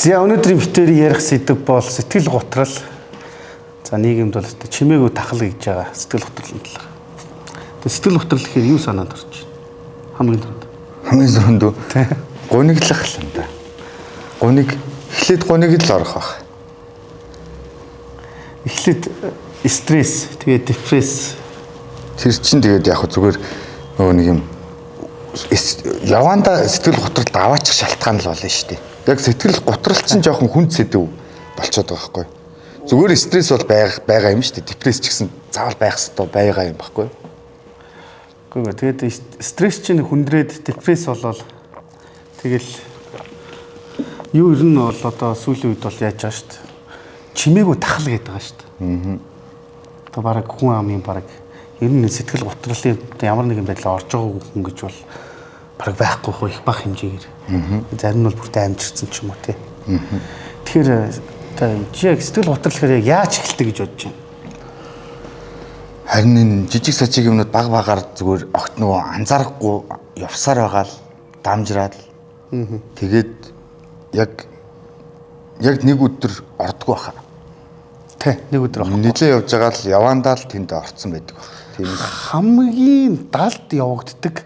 За, өнөөдрийн битэрийн ярих сэдэв бол сэтгэл гутрал. За, нийгэмд бол одоо чимээгүй тахал гэж байгаа сэтгэл гутралын талаар. Тэгээ сэтгэл гутрал гэхээр юу санаанд орж байна? Хамгийн түрүүнд. Хамгийн түрүүнд үү? Гуниглах л юм да. Гуниг эхлээд гуниг л орох бах. Эхлээд стресс, тэгээ депресс. Тэр чинь тэгээд яг зүгээр нөгөө нэг юм яванда сэтгэл готролд аваачих шалтгаан л болно шүү дээ. Яг сэтгэл готрол чинь жоохон хүнд сэдэв болчиход байгаа байхгүй. Зүгээр стресс бол байгаа юм шүү дээ. Депресс ч гэсэн заавал байх ёстой байгаа юм байхгүй. Үгүй ээ, тэгээд стресс чинь хүндрээд депресс болол тэгэл юу ер нь бол одоо сүүлийн үед бол яаж байгаа шүү дээ. Чимээгүй тахал гэдэг байгаа шүү дээ. Одоо бараг хүн амын бараг ер нь сэтгэл гутралын ямар нэгэн байдлаар орж байгаагүй хүн гэж бол бараг байхгүй хөө их бага хэмжээгээр. Зарим нь бол бүртээ амжирсан ч юм уу тий. Тэгэхээр чи яг сэтгэл гутрал гэхээр яг яаж эхэлдэг гэж бодож байна? Харин энэ жижиг сажиг юмнууд баг багаар зүгээр огт нөгөө анзаарахгүй явсаар байгаа л дамжраад л тэгээд яг нэг өдөр ордгоо баха. Тэ, нэг өдөр орохгүй. Нилээ явж байгаа л явандаа л тэнд орцсон байдаг баг. Тийм л. Хамгийн далд явагддаг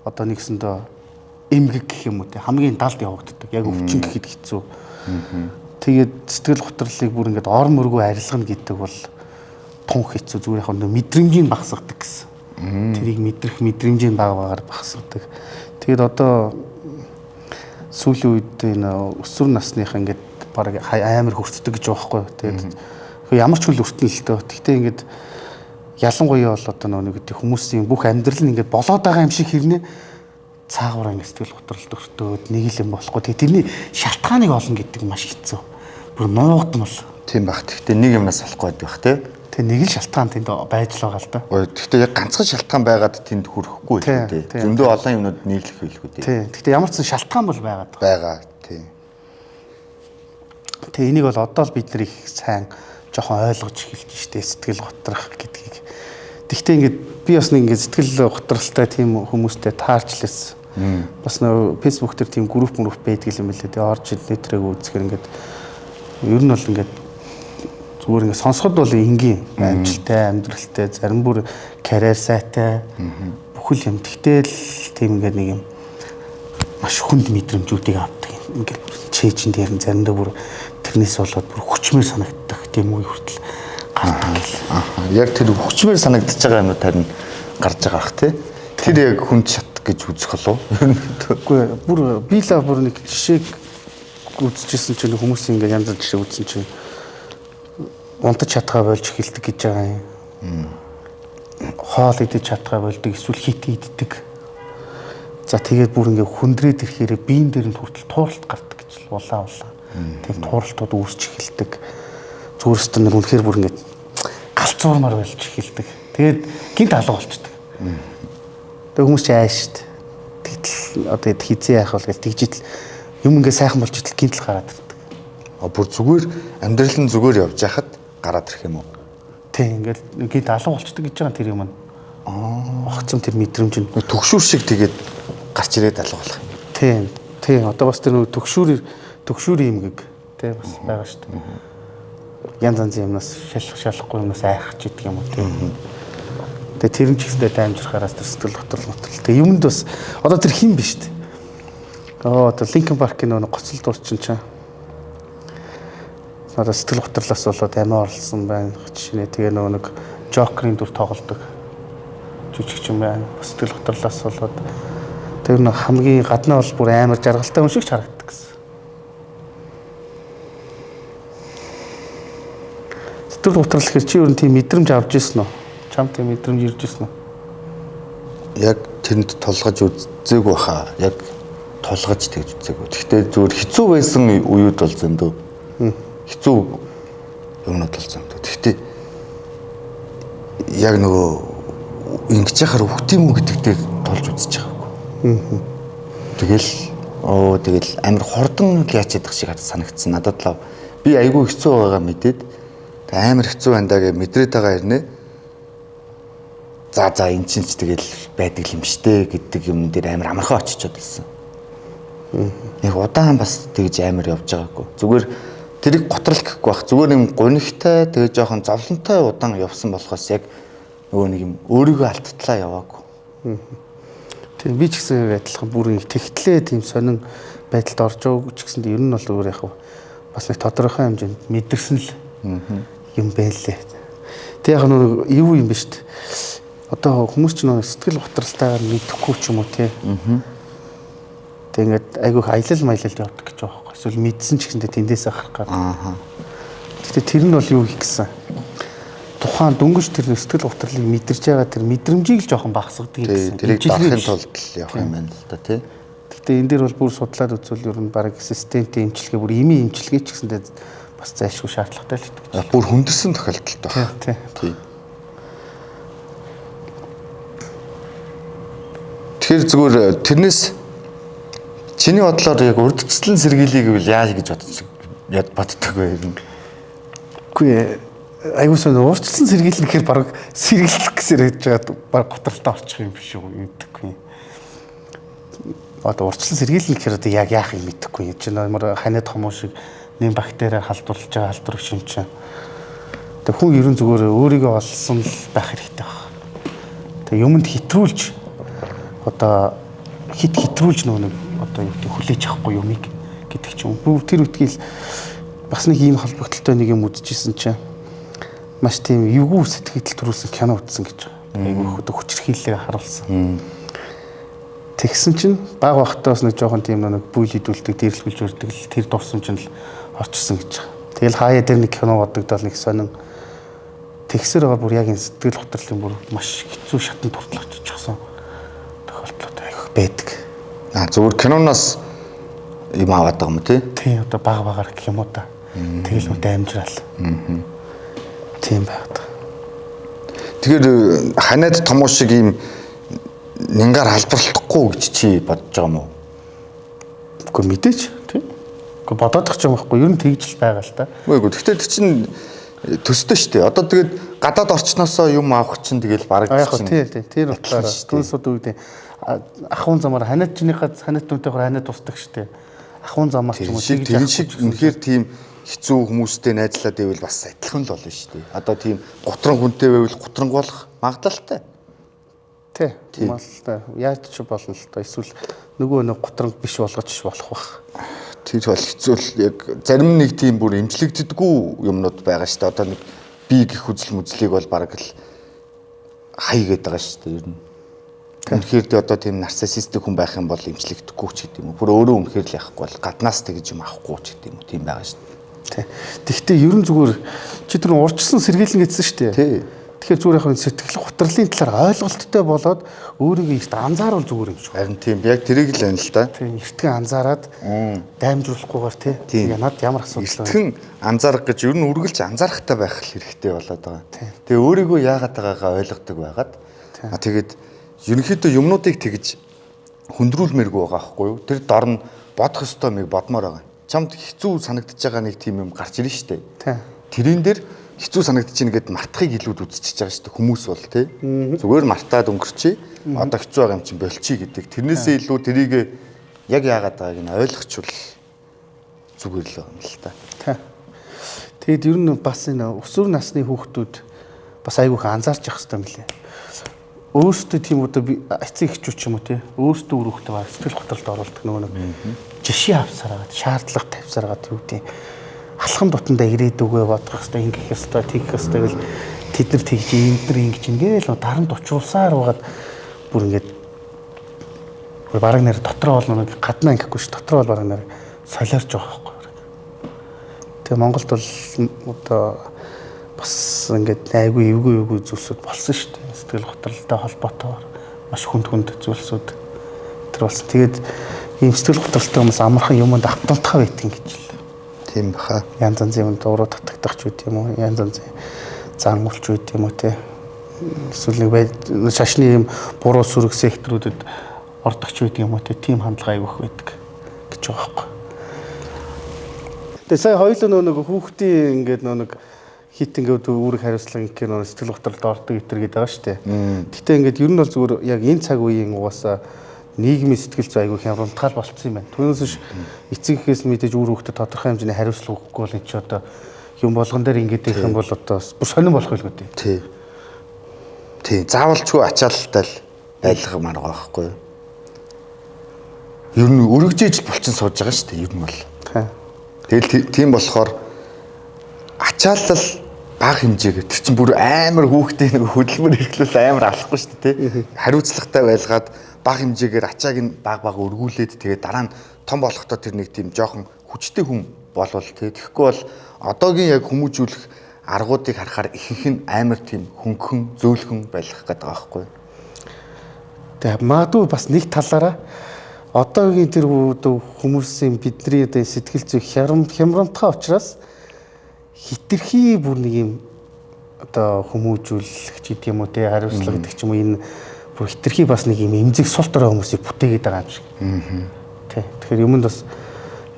одоо нэгсэндээ эмгэг гэх юм уу те, хамгийн далд явагддаг. Яг өвчин гэхэд хэцүү. Тэгээд сэтгэл гутралыг бүр ингээд ор мөргөө арилгана гэдэг бол тун хэцүү. Зүгээр яг нэг мэдрэмжийг багасгадаг гэсэн. Тэрийг мэдрэх мэдрэмжийг баг багаар багасгадаг. Тэгээд одоо сүүлийн үед энэ өсвөр насных ингээд бараг амар хүртдэг гэж байгаа байхгүй. Тэгээд ямар ч үл хүртэн л дөө. Гэхдээ ингээд ялангуяа бол одоо нэг хүмүүсийн бүх амьдрал нь ингээд болоод байгаа юм шиг хэрнээ цаагаараа ингээд сэтгэл готролд өртөөд нэг л юм болохгүй. Тэгээ тэрний шалтгааныг олно гэдэг маш хэцүү. Бүр нуугдмал. Тийм байх. Гэхдээ нэг юмнаас болохгүй байдаг бах тий. Тэгээ нэг л шалтгаан тэнд байж л байгаа л да. Гэхдээ яг ганцхан шалтгаан байгаад тэнд хүрэхгүй л дээ. Зөндөө олон юмнууд нийлэх байлгүй дээ. Тий. Гэхдээ ямар ч шалтгаан бол байгаад байгаа. Тий. Тэгээ энийг бол одоо л бид нар их сайн жоохон ойлгож эхэлж штэ сэтгэл готрох гэдгийг. Тэгвэл ингээд би бас нэг ингээд сэтгэл готролтой тийм хүмүүстэй таарч лээсэн. Бас нөө Facebook дээр тийм групп байдаг юм билээ. Тэгээ орж нэтрээг үзэхэр ингээд ер нь бол ингээд зүгээр ингээд сонсоход бол энгийн амжилттай, амьдралтай, зарим бүр карьер сайтай бүхэл юм. Тэгтэл тийм ингээд нэг юм маш хүнд мэдрэмжүүдийг авдаг. Ингээд чэйжин дээр нь заримдаа бүр тэрнээс болоод бүр хүчмээр санагддаг тийм үе хүртэл гардаг гэл. Яг тэр хүчмээр санагдаж байгаа юмнууд харин гарч байгаа бах тий. Тэр яг хүнд шат гэж үзэх болов уу? Үгүй бүр би л бүр нэг жишээг үзчихсэн чинь хүмүүс ингээд янз бүрийн жишээ үзсэн чинь унтаж чадхаа болж эхэлдэг гэж байгаа юм. Хоол идэж чадхаа болдог, эсвэл хит иддэг. За тэгээд бүр ингээд хүндрээд ирэхээр биен дээр нь хүртэл тууралт гардаг гэж л улаан. Тийм тууралтууд үүсч эхэлдэг. Зүрхстэн нэр үнэхээр бүр ингээд галзуурмаар болж эхэлдэг. Тэгээд гинт алга болчдөг. Тэгээд хүмүүс чи ааш штт. Тэгтэл одоо хизээ яах вэ гэж тэгжитл юм ингээд сайхан болж итэл гинт л гараад ирдэг. Бүр зүгээр амьдрал нь зүгээр явж байхад гараад ирэх юм уу? Тийм ингээд гинт алга болчдөг гэж байгаа тэр юм нь. Огцом тэр мэдрэмж нь төгшүүр шиг тэгээд гарч ирээд алга болох юм. Тийм. Тийм. Одоо бас тэр нөгөө төгшүүр эмгэг тий бас байгаа шүү дээ. Янз янзын юмнаас шалахгүй юмнаас айх ч гэдэг юм уу тий. Тэгээ тэр нь ч гэсэндээ даймжирхаараас тэр сэтгэл готрол мотрол. Тэгээ юмд бас одоо тэр хин биш дээ. Одоо Linkin Park-ийн нөгөө гоцол дуучин чинь одоо сэтгэл готрлоос болоод амиа орлсон байна. Жишээ нь тэгээ нөгөө нэг Joker-ийн дүр тоглодог жүжигч юм байна. Бас сэтгэл готрлоос болоод тэр нэг хамгийн гаднаа бол бүр амар жаргалтай хүн шиг ч харагддаг гэсэн. Сэтгэл готрол гэхэр чи ер нь тийм мэдрэмж авч ирсэн үү? Чам тийм мэдрэмж ирж ирсэн үү? Яг тэрэнд тулгаж үзээгүй хаа. Яг тулгаж тэгж үзээгүй. Гэхдээ зүгээр хэцүү байсан үеуд бол зөндөө. Хэцүү юмнууд бол зөндөө. Гэхдээ яг нөгөө ингэж яхаар үхт юм уу гэдэг дээр тулж үзэж байгаагүй. Тэгэл тэгэл амар хурдан л яач ядах шиг санагдсан. Надад л би айгүй хэцүү байгаагаа мэдээд амар хэцүү байна даа гэж мэдрээд байгаа ирнэ. За эн чинь ч тэгэл байдаг юм штэ гэдэг юм дээр амар амархан очичод байсан. Яг удаан бас тэгж амар явж байгаагүй. Зүгээр тэрийг готрол гэхгүй байх. Зүгээр юм гунигтай тэгээ жоохон зовлонтой удаан явсан болохоос яг нөгөө нэг юм өөрийгөө алдтлаа яваагүй. Тийм би ч гэсэн яг адилхан бүр нэг тэгтлээ тийм сонин байдалд орж байгаагүй ч гэсэн ер нь бол өөр яг бас нэг тодорхой хэмжээнд мэдэрсэн л юм байлээ. Тэг яг нэг юу юм бэ шүү дээ. Одоо хүмүүс ч нэг сэтгэл готролтойгоор мэдэхгүй ч юм уу тий. Тэг ингээд айгүйх аялал маялалд явдаг гэж байгаа байхгүй. Эсвэл мэдсэн ч гэсэндээ тэндээсээ гарах гээд. Гэтэ тэр нь бол юу хийх гэсэн. Тухайн дөнгөж тэр сэтгэл готрлыг мэдэрч байгаа тэр мэдрэмжийг л жоохон багасгадаг гэсэн. Тэрийг дарахын тулд л явах юм байна л да тий. Гэтэ энэ дээр бол бүр судлаад үзвэл ер нь баг системтэй эмчилгээ бүр эмийн эмчилгээ ч гэсэндээ бас зайлшгүй шаардлагатай л гэдэг. Бүр хүндэрсэн тохиолдолд байна. Тий. Тэгэхээр зүгээр тэрнээс чиний бодлоор яг урдчлан сэргийлэе гэвэл яаж гэж боддог вэ юм? Үгүй аюулсан урдчлан сэргийлнэ гэхээр баг сэргийлэх гэсээр хийж байгаад баг готролтой орчих юм биш үү мэдэхгүй. Одоо урдчлан сэргийлнэ гэхээр одоо яг яах юм мэдэхгүй. Чи нээр ханиад хомуу шиг нэм бактери халдварлаж байгаа халдвар биш юм чинь. Тэг хүн ерөн зүгээр өөрийгөө олсон л байх хэрэгтэй баг. Тэг юмд хэтрүүлж одоо хэтрүүлж нөгөө нэг одоо юу гэдэг хүлээж авахгүй юмыг гэдэг чинь. Бүр тэр үтгийл бас нэг ийм холбогдлолтой нэг юм үзчихсэн чинь маш тийм эвгүй сэтгэл төрүүлсэн кино үзсэн гэж байгаа. Айгүй хүчирхийллээ харуулсан. Тэгсэн чинь баг багтаа бас нэг жоохон тийм нэг бүйл идүүлдэг, дээрлэхүүлж өрдөг л тэр дурсан чинь л орчихсон гэж байгаа. Тэгэл хаяа тэр нэг кино бодогдол нэг сонин тэгсэр байгаа бүр яг энэ сэтгэл готрлын бүр маш хэцүү шатанд хүртэл очижсэн тохиолдлууд айгүй байдаг. А зүгээр киноноос юм аваад байгаа юм тий? Тий, одоо баг багаар гэх юм уу та. Тэгэл үнтэй амжираал. Тийм байдаг. Тэгэхээр ханиад томуу шиг ийм нингаар халдварлахгүй гэж чи бодож байгаа юм уу? Үгүй мэдээч тий. Үгүй бодоодох ч юм байхгүй. Ер нь тэгж л байгаа л та. Үгүй гэхдээ тэр чинь төстэй шүү дээ. Одоо тэгээд гадаад орчноосоо юм авах чинь тэгэл бараг чинь. Тий, тий. Тэр утгаараа түүнсүүд үү гэдэг ахуйн замаар ханиад чинийхээ ханиад түнтэйгээр ханиад тусдаг шүү дээ. Ахуйн замаар ч юм уу тэгж тэр шиг үнэхээр тийм хэцүү хүмүүстэй найзлаад байвал бас адилхан л болно шүү дээ. Одоо тийм гутран хүнтэй байвал гутранг болох магадлалтай. Тий, магадлалтай. Яаж ч болно л доо. Эсвэл нөгөө нэг гутранг биш болгож болох бах. Тэр бол хэцүү л яг зарим нэг тийм бүр эмчлэгддэггүй юмнууд байгаа шүү дээ. Одоо нэг би гих үзэл мүзлийг бол бараг л хай гээд байгаа шүү дээ ер нь. Үнэхээр тэ одоо тийм нарциссистик хүн байх юм бол эмчлэгдэхгүй ч гэдэг юм уу. Бүр өөрөө үнэхээр л яахгүй бол гаднаас тэгж юм авахгүй ч гэдэг юм уу. Тийм байгаа шүү дээ. Тий. Тэгвэл ер нь зүгээр чи тэр урьдчилан сэргийлнэ гэсэн шүү дээ. Тий. Тэгэхээр зүгээр яг сэтгэл готрлын талаар ойлголттой болоод өөрийгөө эрт анзааруул зүгээр юм шиг. Харин тийм яг тэрийг л байна л да. Тийм эртгэн анзаараад даймжруулахгүйгээр тий. Над ямар асуудал вэ? Эртгэн анзаарах гэж ер нь үргэлж анзаарахтай байх хэрэгтэй болоод байгаа. Тэгээ өөрийгөө яагаад байгаагаа ойлгодог байгаад тэгээд ерөнхийдөө юмнуудыг тэгж хүндрүүлмээргүй байгаа байхгүй юу? Тэр дор нь бодох ёстой мийг бодмоор байгаа. Чамд хэцүү санагдаж байгаа нэг тийм юм гарч ирнэ шүү дээ. Тэрэн дээр хэцүү санагдаж байна гэд мартахыг илүүд үзчихэж байгаа шүү дээ. Хүмүүс бол тий. Зүгээр мартаад өнгөрчий. Одоо хэцүү байгаа юм чинь болчихъя гэдэг. Тэрнээсээ илүү тэрийг яг яагаад байгааг нь ойлгочвол зүгээр л байгаа юм л та. Тий. Тэгэд ер нь бас энэ өсвөр насны хүүхдүүд бас айгүйх анзаарч явах хэрэгтэй юм лээ. Өөрсдөө тийм одоо эцэг эхчүүд ч юм уу тий. Өөрсдөө үр хүүхдээ баг сэтгэл готролд оруулдаг нөгөө нэг жишээ авсараад шаардлага тавьсараад юу гэдэг алхам тутамдаа ирээдүгөө бодох хэвээр ингэх ёстой, тэгэх ёстой гэл тэд нар тэгж энэ ингэж ингээл дарамт учруулсаар байгаад бүр ингээд бараг нэр дотроо бол нэг гаднаа ингэхгүй ш дотроо бол бараг нэр солиорч байгаа байхгүй. Тэгээ Монголд бол одоо бас ингээд айгүй эвгүй зүйлсүүд болсон шүү дээ. Сэтгэл готролтой холбоотойгоор маш хүнд зүйлсүүд тэр болсон. Тэгээд ийм сэтгэл готролтой хүмүүс амархан юмд автунтахаа байдаг юм гэж л. Тийм баха. Янз янзын юмд уруу татагдах ч үт юм уу, янз янзын зан үлч үт юм уу те. Эсвэл нэг шашны юм буруу сүрэг секторүүдэд ордог ч үт юм уу те. Тийм хандлага айгүйх байдаг гэж байгаа байхгүй. Тэгээ сая хоёулаа нэг хүүхдийн ингээд нэг хит ингээд үүрэг хариуцлага ингээд нөө сэтгэл готролд ордог итэр гэдэг байгаа шүү дээ. Гэтэ ингээд ер нь бол зүгээр яг энэ цаг үеийн угаасаа нийгмийн сэтгэл зүй айгүй хямрамтгай болцсон юм байна. Түүнээс биш эцэг эхээс мэдээж үр хүүхдэд тодорхой хэмжээний хариуцлага өгөхгүй бол энэ ч одоо юм болгон дээр ингэж их юм бол одоо бүр сонирн болох байлгүй дээ. Тий. Тий, заавалчгүй ачаалалтай л байлгамаар байгаа байхгүй юу? Ер нь өргөжээж булчин сууж байгаа шүү дээ, ер нь бол. Тий. Тэгэл тийм болохоор ачаалал бага хэмжээгээр тэр чинь бүр амар хүүхдийн нэг хөдөлмөр эрхлүүл амар алахгүй шүү дээ, тий. Хариуцлагатай байлгаад бага хэмжээгээр ачааг нь баг баг өргүүлээд тэгээд дараа нь том болохдоо тэр нэг тийм жоохон хүчтэй хүн болвол тий. Тэгэхгүй бол одоогийн яг хүмүүжүүлэх аргуудыг харахаар ихэнх нь амар тийм хөнгөн, зөөлхөн байх гэдэг байгаа байхгүй. Тэгээ магадгүй бас нэг талаараа одоогийн тэр хүмүүсийн бидний одоо сэтгэл зүй хямрамтгай учраас хитрхи бүр нэг юм одоо хүмүүжүүлэх ч гэдэг юм уу те, хариуцлага гэдэг ч юм уу, энэ бүр хитрхи бас нэг юм эмзэг сул дорой хүмүүсийг бүтээгээд байгаа юм шиг. Тэ. Тэгэхээр юмд бас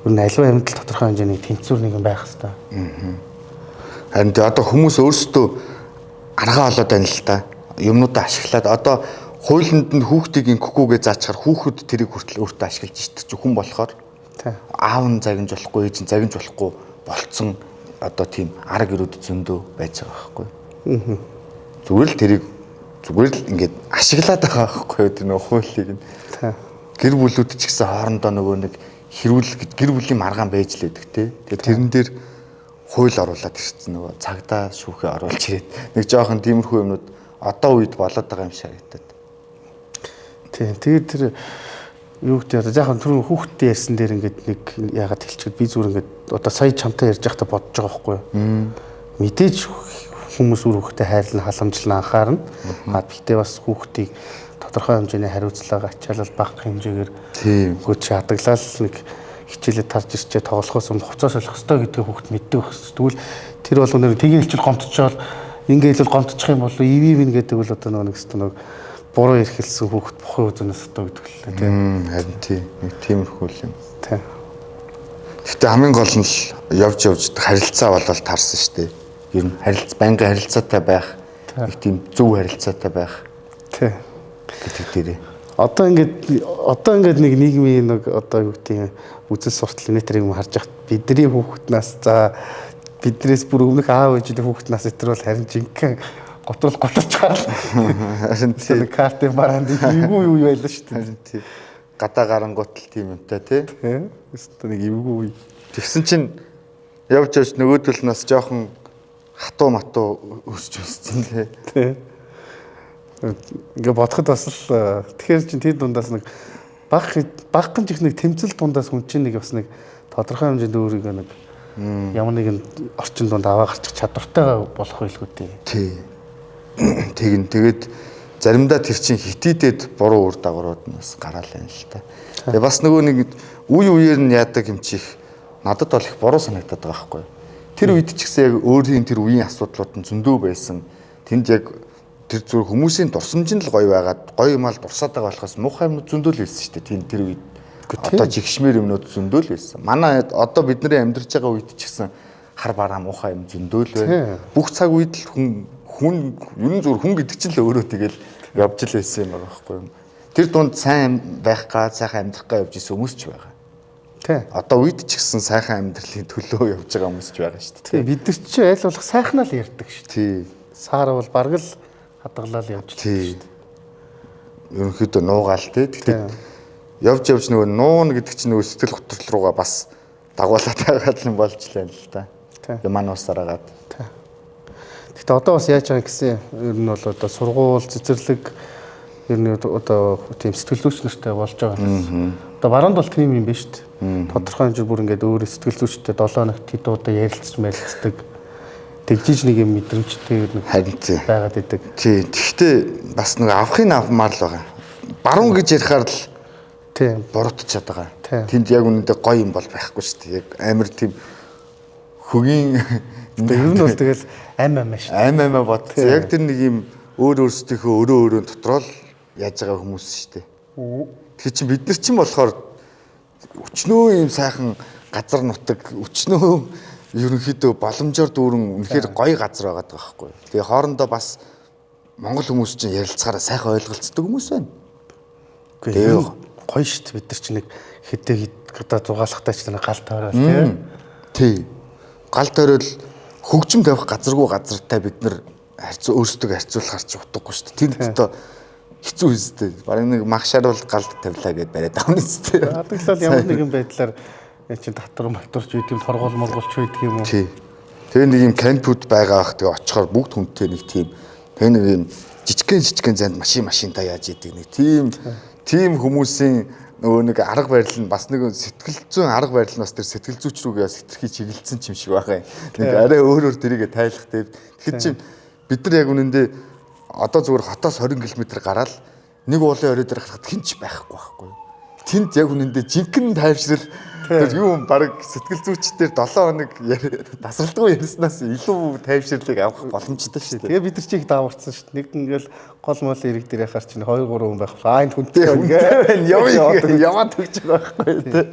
ер нь аливаа амьдрал тодорхой хэмжээний тэнцвэр нэг юм байх хэвээр. Харин тэ одоо хүмүүс өөрсдөө аргаа олоод байна л та. Юмнуудаа ашиглаад одоо хуулинд нь хүүхдийг ингэхгүйгээ заачаар хүүхэд тэрийг хүртэл өөртөө ашиглаж шít чи хүн болохоор аав нь загинж болохгүй, ээж нь загинж болохгүй болцсон одоо тийм арга ирүүд зөндөө байж байгаа байхгүй. Зүгээр л тэрийг зүгээр л ингээд ашиглаад байгаа байхгүй тэр нөгөө хуулийг нь. Гэр бүлүүд ч гэсэн хоорондоо нөгөө нэг хэрүүл гэр бүлийн маргаан байж л байдаг те. Тэгээ тэрэн дээр хууль оруулаад ирсэн нөгөө цагдаа шүүхээ оруулж ирээд нэг жоохон тиймэрхүү юмнууд одоо үед болоод байгаа юм шиг харагдаад. Тийм. Тэгээд тэр юу гэдэг одоо яхан түрүүн хүүхдтэй ярьсан дээр ингээд нэг яагаад хэлчихэд би зүгээр ингээд одоо сая чамтай ярьж байхдаа бодож байгаа байхгүй юу. Мэдээж хүмүүс үр хүүхдээ хайрлан халамжлан анхаарна. А гэхдээ бас хүүхдийг тодорхой хэмжээний хариуцлага, ачаалал бага хэмжээгээр хөөч хадгалал нэг хичээлээ тарж ирчээ тоглохоос өмнө хувцас солих ёстой гэдгийг хүүхд мэддэг байх ёстой. Тэгвэл тэр болгоноор тгий хэлчил гомдчихвол ингээ хэлвэл гомдчих юм бол ививэн гэдэг бол одоо нэг өстө нэг буруу эрхэлсэн хүүхд бухын үзэнээс одоо гэдэг л тийм. Харин тий. Нэг тиймэрхүү л юм. Тий. Гэхдээ хамгийн гол нь л явж явж харилцаа болол таарсан шүү дээ. Ер нь байнгын харилцаатай байх, нэг тийм зөв харилцаатай байх. Тий. Гэдэг дээрээ. Одоо ингээд нэг нийгмийн нэг одоо юу гэдэг үзэл суртал нэтэр юм харж байхад бидний хүүхднаас за биднээс бүр өмнөх аав ээжийн хүүхднаас итэр бол харин жинхэнэ готрол готорч гарал. Харин тий. Картын бараанд эвгүй юу байлаа шүү дээ. Харин тий. Гадаа гарангуут л тийм юмтай тий. Тий. Өстө нэг эвгүй үе. Тэгсэн чинь явж явж нөгөөдөл нь бас жоохон хатуу матуу өсч өссөн тий. Тий. Ингээ бодоход бас л тэгэхээр чинь тэр дундаас нэг багхан чих нэг тэмцэл дундаас хүн чинь нэг бас нэг тодорхой хэмжээнд өөрийгөө нэг ямар нэгэн орчин дунд аваа гарчих чадвартай болох байлгүй дээ. Тий. Тэгнь. Тэгээд заримдаа тэр чинь хитийдэд буруу үр дагаврууд нь бас гараал байна л та. Тэгээ бас нөгөө нэг үе үеэр нь яадаг юм чих надад бол их буруу санагдаад байгаа байхгүй юу. Тэр үед ч гэсэн яг өөрийн тэр үеийн асуудлууд нь зөндөө байсан. Тэнд яг тэр зүгээр хүмүүсийн дурсамж нь л гоё байгаад гоё юм ал дурсаад байгаа болохоос муухай юмнууд зөндөө л байсан шүү дээ. Тэнд тэр үед одоо жигшмээр юмнууд зөндөө л байсан. Манай одоо бидний амьдарч байгаа үед ч гэсэн хар бараа муухай юм зөндөө л байна. Бүх цаг үед л хүн ер нь зүгээр хүн гэдэг чинь л өөрөө тэгэл явж л байсан юм байгаа байхгүй юу. Тэр дунд сайн байх га, сайхан амьдрах га явж исэн хүмүүс ч байгаа. Тий. Одоо үед ч гэсэн сайхан амьдралын төлөө явж байгаа хүмүүс ч байгаа шүү дээ. Тий, бид нар чи аль болох сайхнаа л ярьдаг шүү дээ. Тий. Саар бол бараг л хадгалал явж л шүү дээ. Ерөнхийдөө нуугаал тий. Тэгтээ явж явж нөгөө нуун гэдэг чинь нөгөө сэтгэл готрол руугаа бас дагуулаад байгаа юм болж л байна л да. Юмануусаар агаад. Тий. Гэхдээ одоо бас яаж байгаа гэсэн ер нь бол одоо сургууль, цэцэрлэг ер нь одоо тийм сэтгэл зүйч нартай болж байгаа юм. Одоо баруунд бол тийм юм биш үү? Тодорхой хэмжээ бүр ингээд өөр сэтгэл зүйчтэй 7 хоногт хэд удаа ярилцж мэрилцдэг. Тэгжиж нэг юм мэдрэмжтэй нэг харин тий байгаад идэг. Тий. Тэгэхдээ бас нэг авахын авмаар л байгаа. Баруун гэж ярихаар л тий буруудчаад байгаа. Тэнд яг үнэндээ гоё юм бол байхгүй шүү дээ. Яг амар тийм хөгийн ер нь бол тэгэл ам ам шүү. Ам амаа бодсон. Яг тэр нэг юм өөр өөрсдийнхөө өрөө өрөө дотроо л яаж байгаа хүмүүс шүү дээ. Тэгэхээр чинь бид нар чинь болохоор өчнөө юм сайхан газар нутаг, өчнөө ерөнхийдөө боломжоор дүүрэн үнэхээр гоё газар байгаад байгаа байхгүй. Тэгээ хоорондоо бас монгол хүмүүс чинь ярилцахаараа сайхан ойлголцдог хүмүүс байна. Тэгээ Гоё шүү дээ. Бид нар чи нэг хэдэ одоо зугаалахтай ч нэг гал тойрол тий. Тий. Гал тойрол хөгжим тавих газаргүй газартай бид нар харьцуу өөрсдөө харьцуулахар ч утгагүй шүү дээ. Тэнд одоо хэцүү үстэй. Бараг нэг мах шаруул галд тавилаа гэдээ бариад авна үстэй. Адаглал ямар нэгэн байдлаар яа чин татвар матварч үйд юм торгуул моргуулч үйдэг юм уу? Тий. Тэгээ нэг юм кампууд байгаа бах тэгээ очихоор бүгд хүнтэй нэг тийм тэгээ нэг юм жижигхэн занд машинтаа яаж идэг нэг тийм хүмүүсийн нөгөө нэг арга барил нь бас нэг сэтгэл зүйн арга барил нь бас тэр сэтгэл зүйч рүүгээ бас хэтэрхий чиглэлсэн юм шиг байгаа юм. Нэг арай өөрөөр тэрийгэ тайлах те. Тэгэхээр чи бид нар яг үнэндээ одоо зүгээр хотоос 20 км гараад нэг уулын орой дээр гарахад хинч байхгүй байхгүй. Тэнд яг үнэндээ жинхэнэ тайвшрал тэр юу баг сэтгэл зүйчдэр 7 хоног тасралтгүй ярьснаас илүү тайвширлыг авах боломжтой шүү дээ. Тэгээ бид нар чи их дааварсан шүү дээ. Нэг ингээл гол мол ирэг дээр яхаар чинь 2 3 хүн байх. Аа энд хүнтэй байна. Яваад өгч байгаа байхгүй тий.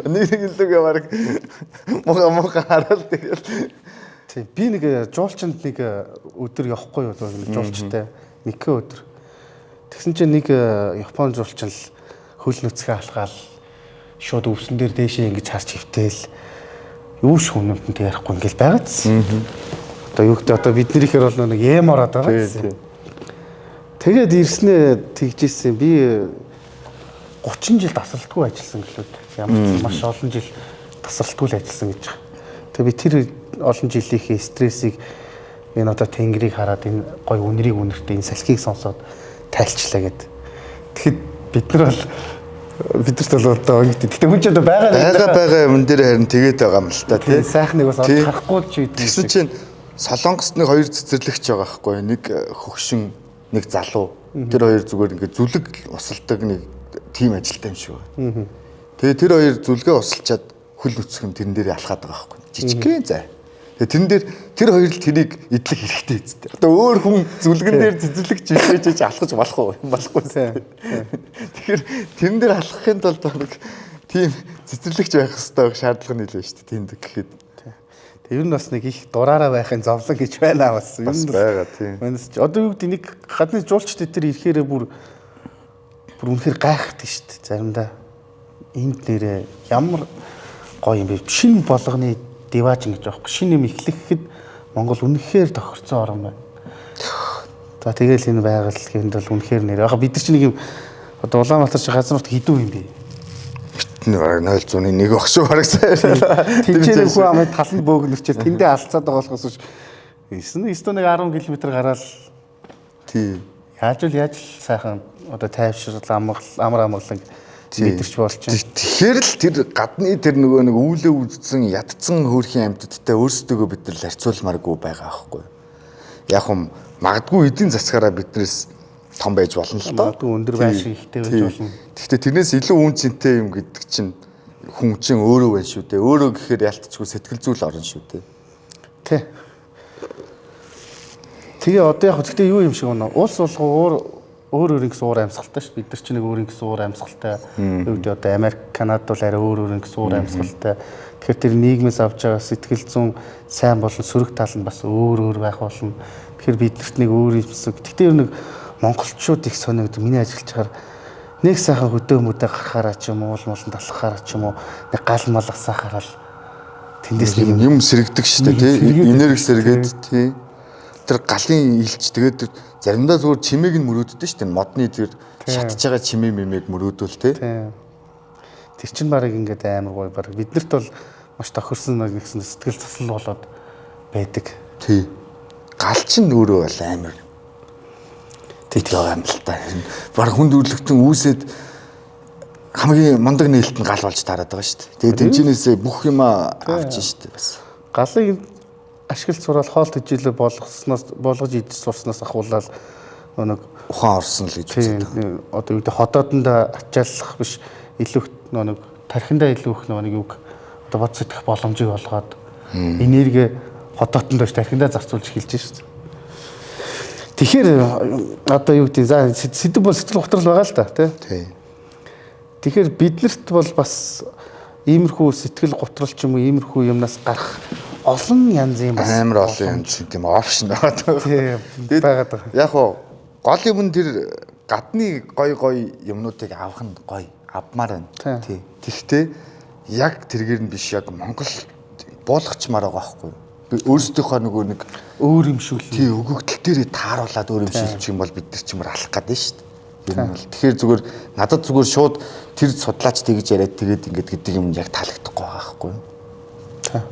Нэг нэг лүгээ баг муха хараад тэгэл. Тий. Би нэг жуулчинд нэг өдөр явахгүй юу нэг жуулчтай нэгэн өдөр. Тэгсэн чинь нэг Япон жуулчин л хөл нүцгэн алхаал шууд өвсөн дээр дээшээ ингэж харж хөвтэйл юу ш хүмүүнтэй ярихгүй ингээл байгаадсэн. Одоо юу гэдэг одоо биднийхээр бол нэг эм ороод байгаа гэсэн. Тэгээд ирснээ тэгжсэн. Би 30 жил тасралтгүй ажилласан гэлүүд. Ямар ч маш олон жил тасралтгүй л ажилласан гэж байгаа. Тэгээ би тэр олон жилийнхээ стрессийг энэ одоо тэнгэрийг хараад энэ гой үнэрийг үнэртэй энэ салхийг сонсоод тайлчлаа гэд. Тэгэхэд бид нар бол бидэрт бол одоо ингэ. Гэтэ хүн ч одоо байгаа байгаа юм дээр харин тэгээд байгаа юм л та тий. Сайхныг бас харахгүй ч үйдэг. Тэгсэн чинь Солонгост нэг хоёр цэцэрлэгч байгаа байхгүй нэг хөгшин нэг залуу. Тэр хоёр зүгээр ингэ зүлэг усалдаг нэг тим ажилттай юм шиг байна. Тэгээ тэр хоёр зүлгээ усалчаад хөл нүцгэн тэрэн дээр алхаад байгаа байхгүй. Жижигхэн зай. Тэгээ тэрэн дээр тэр хоёр л тэрийг идэх хэрэгтэй үстэй. Одоо өөр хүн зүлгэн дээр цэцэрлэгч ишээж алхаж болох уу? Болохгүй. Тэгэхээр тэрэн дээр алхахын тулд баг тийм цэцэрлэгч байх хэрэгтэй шаардлага нийлээ шүү дээ. Тэнд гэхэд. Тэг ер нь бас нэг их дураараа байхын зовлон гэж байна бас. Ер нь байгаа тийм. Манайс ч одоо юу гэдэг нэг гадны жуулчд тэр ирэхээрээ бүр үнэхээр гайхдаг шүү дээ. Заримдаа энд нэрээ ямар гоё юм бэ? Шинэ болгоны дивааж ингэж байхгүй. Шинэ юм эхлэхэд Монгол үнэхээр тохирцсон орн байна. За тэгэл энэ байгаль гэнд бол үнэхээр нэр. Яг бид нар чинь нэг юм одоо Улаанбаатар чи газар нутг хэдүү юм бэ? Битэн бараг 0.1 баг шүү бараг сайн. Тинчээ хүн амын таланд бөөгнөрчэл тэндээ алцаад байгаа болохоос 9 нэг 10 км гараал тий. Яаж л сайхан одоо тайвшрал амар амгалан мэдэрч болж байна. Тэгэхээр л тэр гадны тэр нөгөө нэг үүлээ үздсэн ядцсан хөөрхийн амьтадтай өөрсдөө бид нар харьцуулмааргүй байгаа аахгүй. Яг юм магадгүй эдийн засгаараа биднээс том байж болно л доо. Магадгүй өндөр байшин ихтэй байж болно. Тэгэхдээ тэрнээс илүү үн цэнтэй юм гэдэг чинь хүн чинь өөрөө байна шүү дээ. Өөрөө гэхээр ялтчгүй сэтгэл зүйл орно шүү дээ. Тэ. Тэгээ одоо яг гэхдээ юу юм шиг байна. Улс болгоо өөр өөрийн гэсэн уур амьсгалтай шүү. Бид нар чинь нэг өөрийн гэсэн уур амьсгалтай. Юу гэдэг одоо Америк, Канада бол арай өөр өөрийн гэсэн уур амьсгалтай. Тэгэхээр тэр нийгмээс авч байгаа сэтгэл зүйн сайн болон сөрөг тал нь бас өөр өөр байх болно. Тэгэхээр биднэрт нэг өөр юмсэг. Гэхдээ ер нь монголчууд их сонирхдаг. Миний ажиллаж байгаа нэг сайхан хөдөө мөдөө гарахаараа ч юм уу, уул мууланд алхахаараа ч юм уу, нэг гал мал асаахаараа л тэндээс нэг юм сэрэгдэг шүү дээ, тий. Энерги сэргээд тий. Тэр галын илч тэгээд заримдаа зүгээр чимээг нь мөрөөддөг шүү дээ. Модны тэр шатж байгаа чимээ мэмээг мөрөөдөл тий. Тэр чинь барыг ингээд амар гоё барыг биднэрт бол маш тохирсон нэгсэн сэтгэл засал болоод байдаг. Тий. Гал чинь өөрөө бол амар тэг байгаа юм л та. Бараг хүнд өрлөгтөн үүсээд хамгийн мундаг нээлт нь гал болж таарад байгаа шүү дээ. Тэгээд тэнчнээсээ бүх юм авч шүү дээ бас. Галыг ашиглаж сураал хоол тэжээлээ болгож идэж сурснаас ахуулаад нэг ухаан орсон л гэж үздэг. Одоо юу гэдэг ходоодонд ачааллах биш илүү нэг тархиндаа илүү их нэг юг одоо бод сэтгэх боломжийг олгоод энерги ходоодонд биш тархиндаа зарцуулж эхэлж шүү дээ. Тэгэхээр одоо юу гэдэг за сэдв бол сэтгэл готрол байгаа л да тий. Тэгэхээр биднэрт бол бас иймэрхүү сэтгэл готрол ч юм уу иймэрхүү юмнаас гарах олон янзын бас амар олон янзын тийм опшн байгаа. Тийм байгаад байгаа. Яг гоо гол юм нь тэр гадны гой гой юмнуудыг авах нь гой авмаар байна. Тий. Тэгэхдээ яг тэргээр нь биш яг Монгол буулгачмаар байгаа байхгүй юу? Би өөрсдийнхөө нөгөө нэг өөр юм шүү л. Тий, өгөгдөл дээрээ тааруулаад өөр юм шилжих юм бол бид нар ч юм алах гэдэг нь шүү дээ. Ер нь бол тэгэхээр зүгээр надад зүгээр шууд тэр судлаач тэгж яриад тэгээд ингээд гэдэг юм яг таалагдахгүй байгаа байхгүй юу? Тий.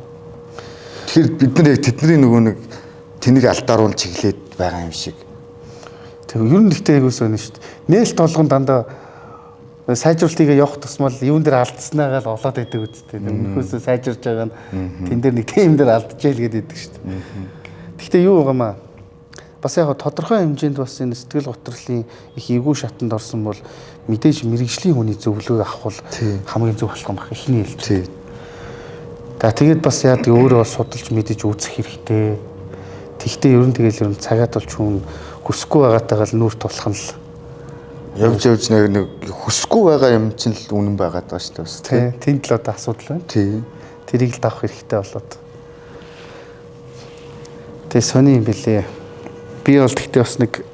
Тэгэхээр бид нар яг тэдний нөгөө нэг тэнийг алдааруул чиглээд байгаа юм шиг. Тэг ер нь гэхдээ айгуу сонь шүү дээ. Нээлт болгон дандаа сайжруулалтыг явах тусмал юун дээр алдсанаагаа л олоод байдаг үсттэй. Өмнөхөөсөө сайжирж байгаа нь тэн дээр нэг тийм дээр алдчихъя л гэдэг шүү дээ. Гэхдээ юу байгаа маа? Бас яг тодорхой хэмжээнд бас энэ сэтгэл готрлын их эвгүй шатанд орсон бол мэдээж мэрэгжлийн хүний зөвлөгөө авах бол хамгийн зөв алхам баг эхний ээлж. За тэгээд бас яадаг өөрөө судалж мэдэж үзэх хэрэгтэй. Тэгтээ ер нь тэгэл ер нь цагаат болж хүн хүсэхгүй байгаатайгаа л нүүр тулах нь л явж явж нэг хүсэхгүй байгаа юм чинь л үнэн байгаад байгаа шүү дээ бас тий. Тэнд л одоо асуудал байна. Тий. Тэрийг л давах хэрэгтэй болоод. Тэгээ сони юм бэлээ. Би бол тэгтээ бас нэг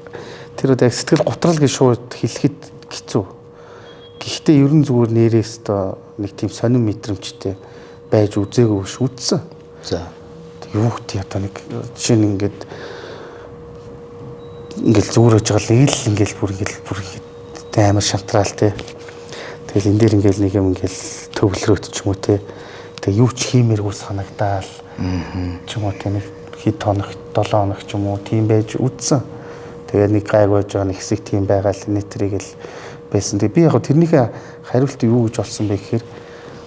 тэр одоо яг сэтгэл готрол гэж шууд хэлэхэд хэцүү. Гэхдээ ер нь зүгээр нэрээс одоо нэг тийм сонин мэдрэмжтэй байж үзээгүй биш үзсэн. За. Юу гэдэг одоо нэг жишээ нь ингээд ингээл зүгээр байж байгаа л ил ингээл бүр ингээл бүр ингээд амар шантраал те. Тэгэл энэ дээр ингээл нэг юм ингээл төвлөрөөт ч юм уу те. Тэг юу ч хиймээргүй санагдаал ч юм уу те нэг хэд хоног 7 хоног ч юм уу тийм байж үдсэн. Тэгээ нэг гайг байж байгаа нэг хэсэг тийм байгаа л нэтрийг л байсан. Тэгээ би яг тэрнийхээ хариултыг юу гэж олсон бэ гэхээр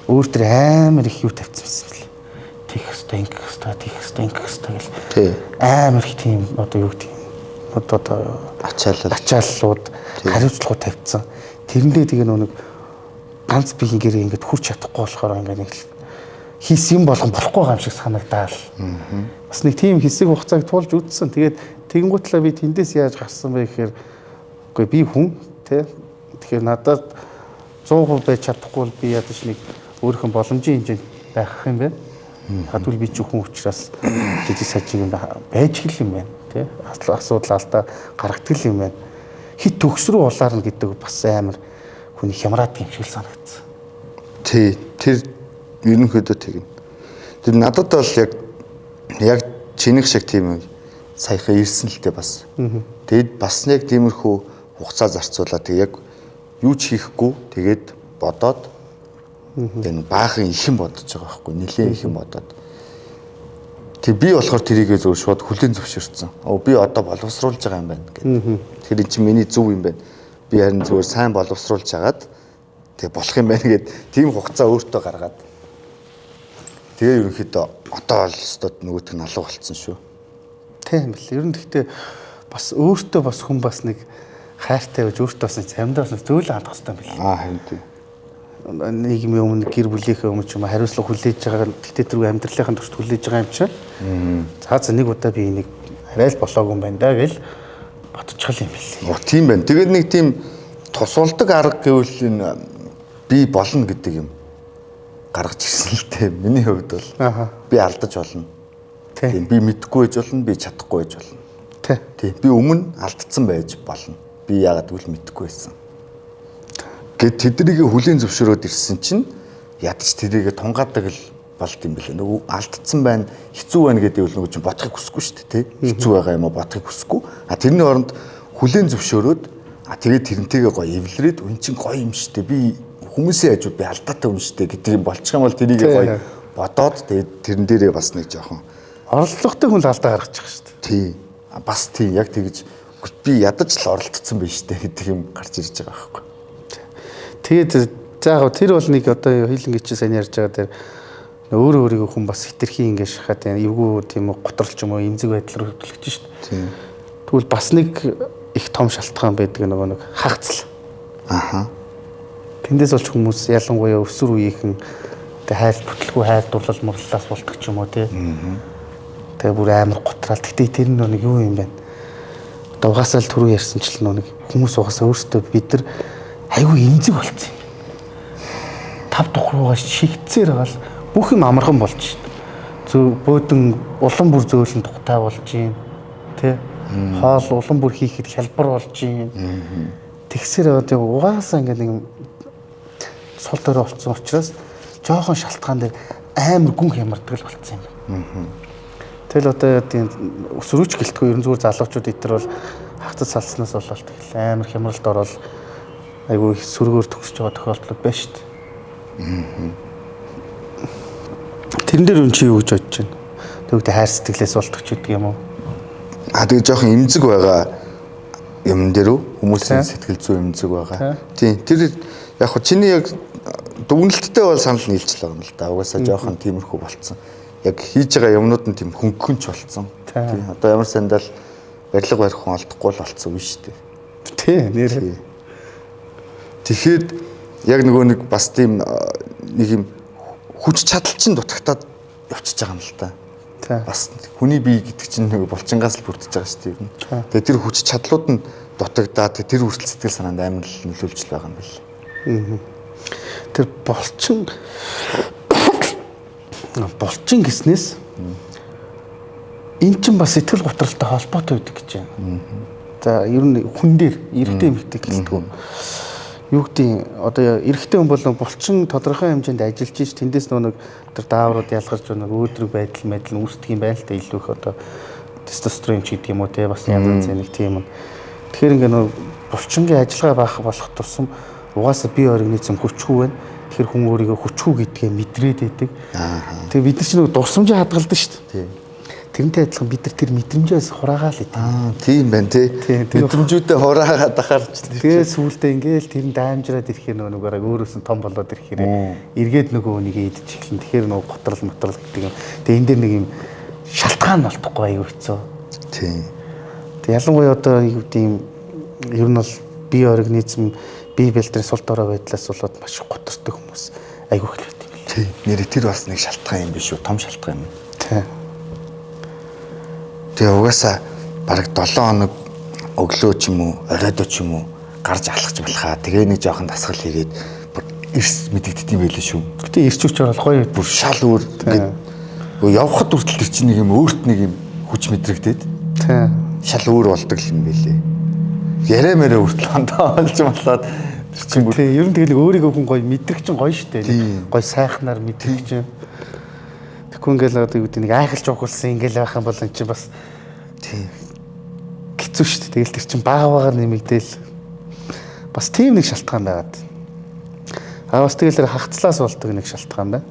өөр төр амар их юу тавьсан байсан бэл. Тэгэх хэвээр ингэх хэвээр тэгэх хэвээр ингэх хэвээр гэл. Тий. Амар их тийм одоо юу гэдэг одоо ачааллууд хариуцлагууд тавьсан. Тэрэндээ тэгээ нэг ганц би ингээрээ ингээд хүрч чадахгүй болохоор ингээд нэг хийсэн юм болгон болохгүй байгаа юм шиг санагдаал. Бас нэг тийм хэсэг хугацааг туулж үтсэн. Тэгээд тэгэнгүүтлээ би тэндээс яаж гарсан бэ гэхээр үгүй би хүн тий. Тэгэхээр надад 100% байж чадахгүй бол би ядаж нэг өөрийнхөө боломжийн хэмжээнд байх юм байна. Хадвал би ч хүн учраас жижиг сажиг юм байж гэл юм байна. Тий. Асуудал алдаа гаргадаг юм байна. Хит төгс рүү улаарна гэдэг бас амар хүний хямраад юм шиг санагдсан. Тий. Тэр ерөнхийдөө тэгнэ. Тэр надад бол яг чинийх шиг тийм юм саяхан ирсэн л дээ бас. Тэгэд бас нэг тиймэрхүү хугацаа зарцуулаад тэг яг юу ч хийхгүй тэгээд бодоод тэг баахан ихэн бодож байгаа байхгүй нэлээд ихэн бодоод. Тэг би болохоор тэрийгээ зөв шууд хүлээн зөвшөөрсөн. Оо би одоо боловсруулж байгаа юм байна гэдэг. Тэгэхээр эн чинь миний зөв юм байна. Би харин зүгээр сайн боловсруулж хагаад тэг болох юм байна гэд тийм хугацаа өөртөө гаргаад. Тэгээ ерөнхийдөө одоо бол өстөд нөгөөх нь алга болцсон шүү. Тийм бэл. Ер нь гэхдээ бас өөртөө бас хүн бас нэг хайртай байж өөртөө бас нэг цамдаа бас зөөлөн хандах хэрэгтэй юм бэл. Аа харин тийм. Нийгмийн өмнө гэр бүлийнхээ өмнө ч юм хариуцлага хүлээж байгаа гэхдээ тэргүй амьдралынхаа туршид хүлээж байгаа юм чинь. За нэг удаа би энийг арай л болоогүй юм байна да гэл ботчихл юм бэл. Оо тийм байна. Тэгээд нэг тийм тусуулдаг арга гэвэл энэ би болно гэдэг юм гаргаж ирсэн л дээ. Миний хувьд бол би алдаж болно. Тийм би мэдэхгүй байж болно, би чадахгүй байж болно. Тий. Би өмнө алдсан байж болно. Би яагаад гэвэл мэдэхгүй байсан. Гэт тэднийг хүлийн зөвшөөрөөд ирсэн чинь ядч тэрийг тунгаадаг л болд юм бэлээ. Нөгөө алдсан байна, хэцүү байна гэдэг үл нөгөө чинь бодохыг хүсэхгүй шүү дээ, тий. Хэцүү байгаа юм уу бодохыг хүсэхгүй. А тэрний оронд хүлийн зөвшөөрөөд а тэгээд тэрнтэйгээ гоё эвлэрээд үн чинь гоё юм шүү дээ. Би хүмүүсийн хажууд би алдаатай юм шүү дээ гэдэг юм болчих юм бол тэрийг гоё бодоод тэгээд тэрэн дээрээ бас нэг жоохон оролдлоготой хүн л алдаа гаргачих шүү дээ. Тий. Бас тий яг тэгж би ядаж л оролдсон байж тээ гэдэг юм гарч ирж байгаа байхгүй. Тэгээд за яг тэр бол нэг одоо хилэнгээ чи сайн ярьж байгаа тэр өөрөө өөрийгөө хүн бас хитрхи ингэ шахаад эвгүй тийм готрол ч юм уу эмзэг байдал руу хөтлөгч шүү дээ. Тийм. Тэгвэл бас нэг их том шалтгаан байдаг нөгөө нэг хагцал. Аха. Тэндээс болж хүмүүс ялангуяа өсвөр үеийнхэн тэг хайр бүтлгүй хайр дурлал мурлалаас болдог ч юм уу тий. Тэгээ бүр амар гутраал. Гэтэ тэр нэг юу юм бэ? Одоо угаасаа л түрүү ярьсанчил нэг хүмүүс угаасаа өөрсдөө бид нар айгүй эмзэг болцсон юм. Тав дух руугаа шигтсээр байгаа л бүх юм амархан болж байна. Зөө бөөдөн улам бүр зөөлөн тухтай болж байна. Тэ? Хоол улам бүр хийхэд хялбар болж байна. Тэгсээр одоо угаасаа ингээд нэг сул дорой болсон учраас жоохон шалтгаан дээр амар гүн хямардаг л болцсон юм байна. Тэгэл одоо тийм өсрүүч гэлтгүй ерөн зүгээр залуучууд итэр бол хагцад салснаас болоод тэгэл амар хямралд ороод айгүй сөргөөр төгсөж байгаа тохиолдлууд байна шүү дээ. Тэрэн дээр үн чи юу гэж бодож байна? Тэгвэл хайр сэтгэлээс болдог ч гэдэг юм уу? А тэгээ жоохон эмзэг байгаа юм дээр үү? Хүмүүсийн сэтгэл зүй эмзэг байгаа. Тийм. Тэр яг хөө чиний яг дүгнэлттэй бол санал нийлж л байгаа юм л да. Угаасаа жоохон тиймэрхүү болцсон. Яг хийж байгаа юмнууд нь тийм хөнгөнч болцсон. Тийм. Одоо ямар сандал барилга барих хүн олдохгүй л болцсон үе шүү дээ. Тий, нэр. Тэгэхэд яг нөгөө нэг бас тийм нэг юм хүч чадал чинь дутагтаад явчихж байгаа юм л да. Бас хүний бие гэдэг чинь нэг булчингаас л бүрдэж байгаа шүү дээ. Тэгээ тэр хүч чадлууд нь дутагдаад тэр хүртэл сэтгэл санаанд амар л нөлөөлж л байгаа юм байна. Тэр булчин гэснээс эн чинь бас сэтгэл готролтой холбоотой байдаг гэж байна. За ер нь хүн дээр эрэгтэй эмэгтэй гэлтгүү. Юу гэдэг одоо эрэгтэй хүн болон булчин тодорхой хэмжээнд ажиллаж ич тэндээс нөгөө нэг тэр дааврууд ялгарч нэг өөдрөг байдал мэдл үүсдэг юм байна л да илүү их одоо тестостерон ч гэдэг юм уу те бас янз янзын нэг тийм юм. Тэгэхээр ингээ нөгөө булчингийн ажиллагаа баах болох тусам угаасаа бие организм хүчгүй байна. Тэгэхээр хүн өөрийгөө хүчгүй гэдгээ мэдрээд байдаг. Тэгээ бид нар чинь нөгөө дурсамжаа хадгалдаг шүү дээ. Тэрнтэй адилхан бид нар тэр мэдрэмжээс хураагаал идэв. Аа, тийм байна тий. Мэдрэмжүүдээ хураагаад ахаар ч. Тэгээ сүүлдээ ингээл тэр нь даймжраад ирэхээр нөгөө нүгээрээ өөрөөс нь том болоод ирэхээр эргээд нөгөө нэг идэж эхэлнэ. Тэгэхээр нөгөө готрол мотрол гэдэг юм. Тэгээ энэ дэр нэг юм шалтгаан болтохгүй аюу хэцүү. Тийм. Тэг ялангуяа одоо юу гэдэг юм ер нь бол бие организм бие бэлтрийн сул дорой байдлаас болоод маш их готортой хүмүүс аюу их л байт юм. Тийм. Нэр тэр бас нэг шалтгаан юм биш үү? Том шалтгаан юм. Тийм. Тэгээ угаасаа бараг 7 хоног өглөө ч юм уу, оройдоо ч юм уу гарч алхаж болохаа. Тэгээ нэг жоохон дасгал хийгээд бүр эрс мэдэгддэг юм байлээ шүү. Гэтэ эрч хүч орол гоё бүр шал өөр ингээд явхад хүртэл тэр чинь нэг юм өөрт нэг юм хүч мэдрэгдээд. Тийм. Шал өөр болдог юм байлээ. Яриа мэрэ хүртэл хандаа олж болоод тэр чинь бүр тийм ер нь тэгэл өөрийгөө хүн гоё мэдрэх чинь гоё шүү дээ. Гоё сайхнаар мэдрэх чинь. Тэгэхгүй ингээл одоо юу гэдэг нэг айхалж ухалсан ингээл байх юм бол эн чинь бас тийм хэцүү шүү дээ. Тэгэл тэр чинь бага багаар нэмэгдээл бас тийм нэг шалтгаан байгаад. Аа бас тэгэл тэр хагцлаас болдог нэг шалтгаан байна.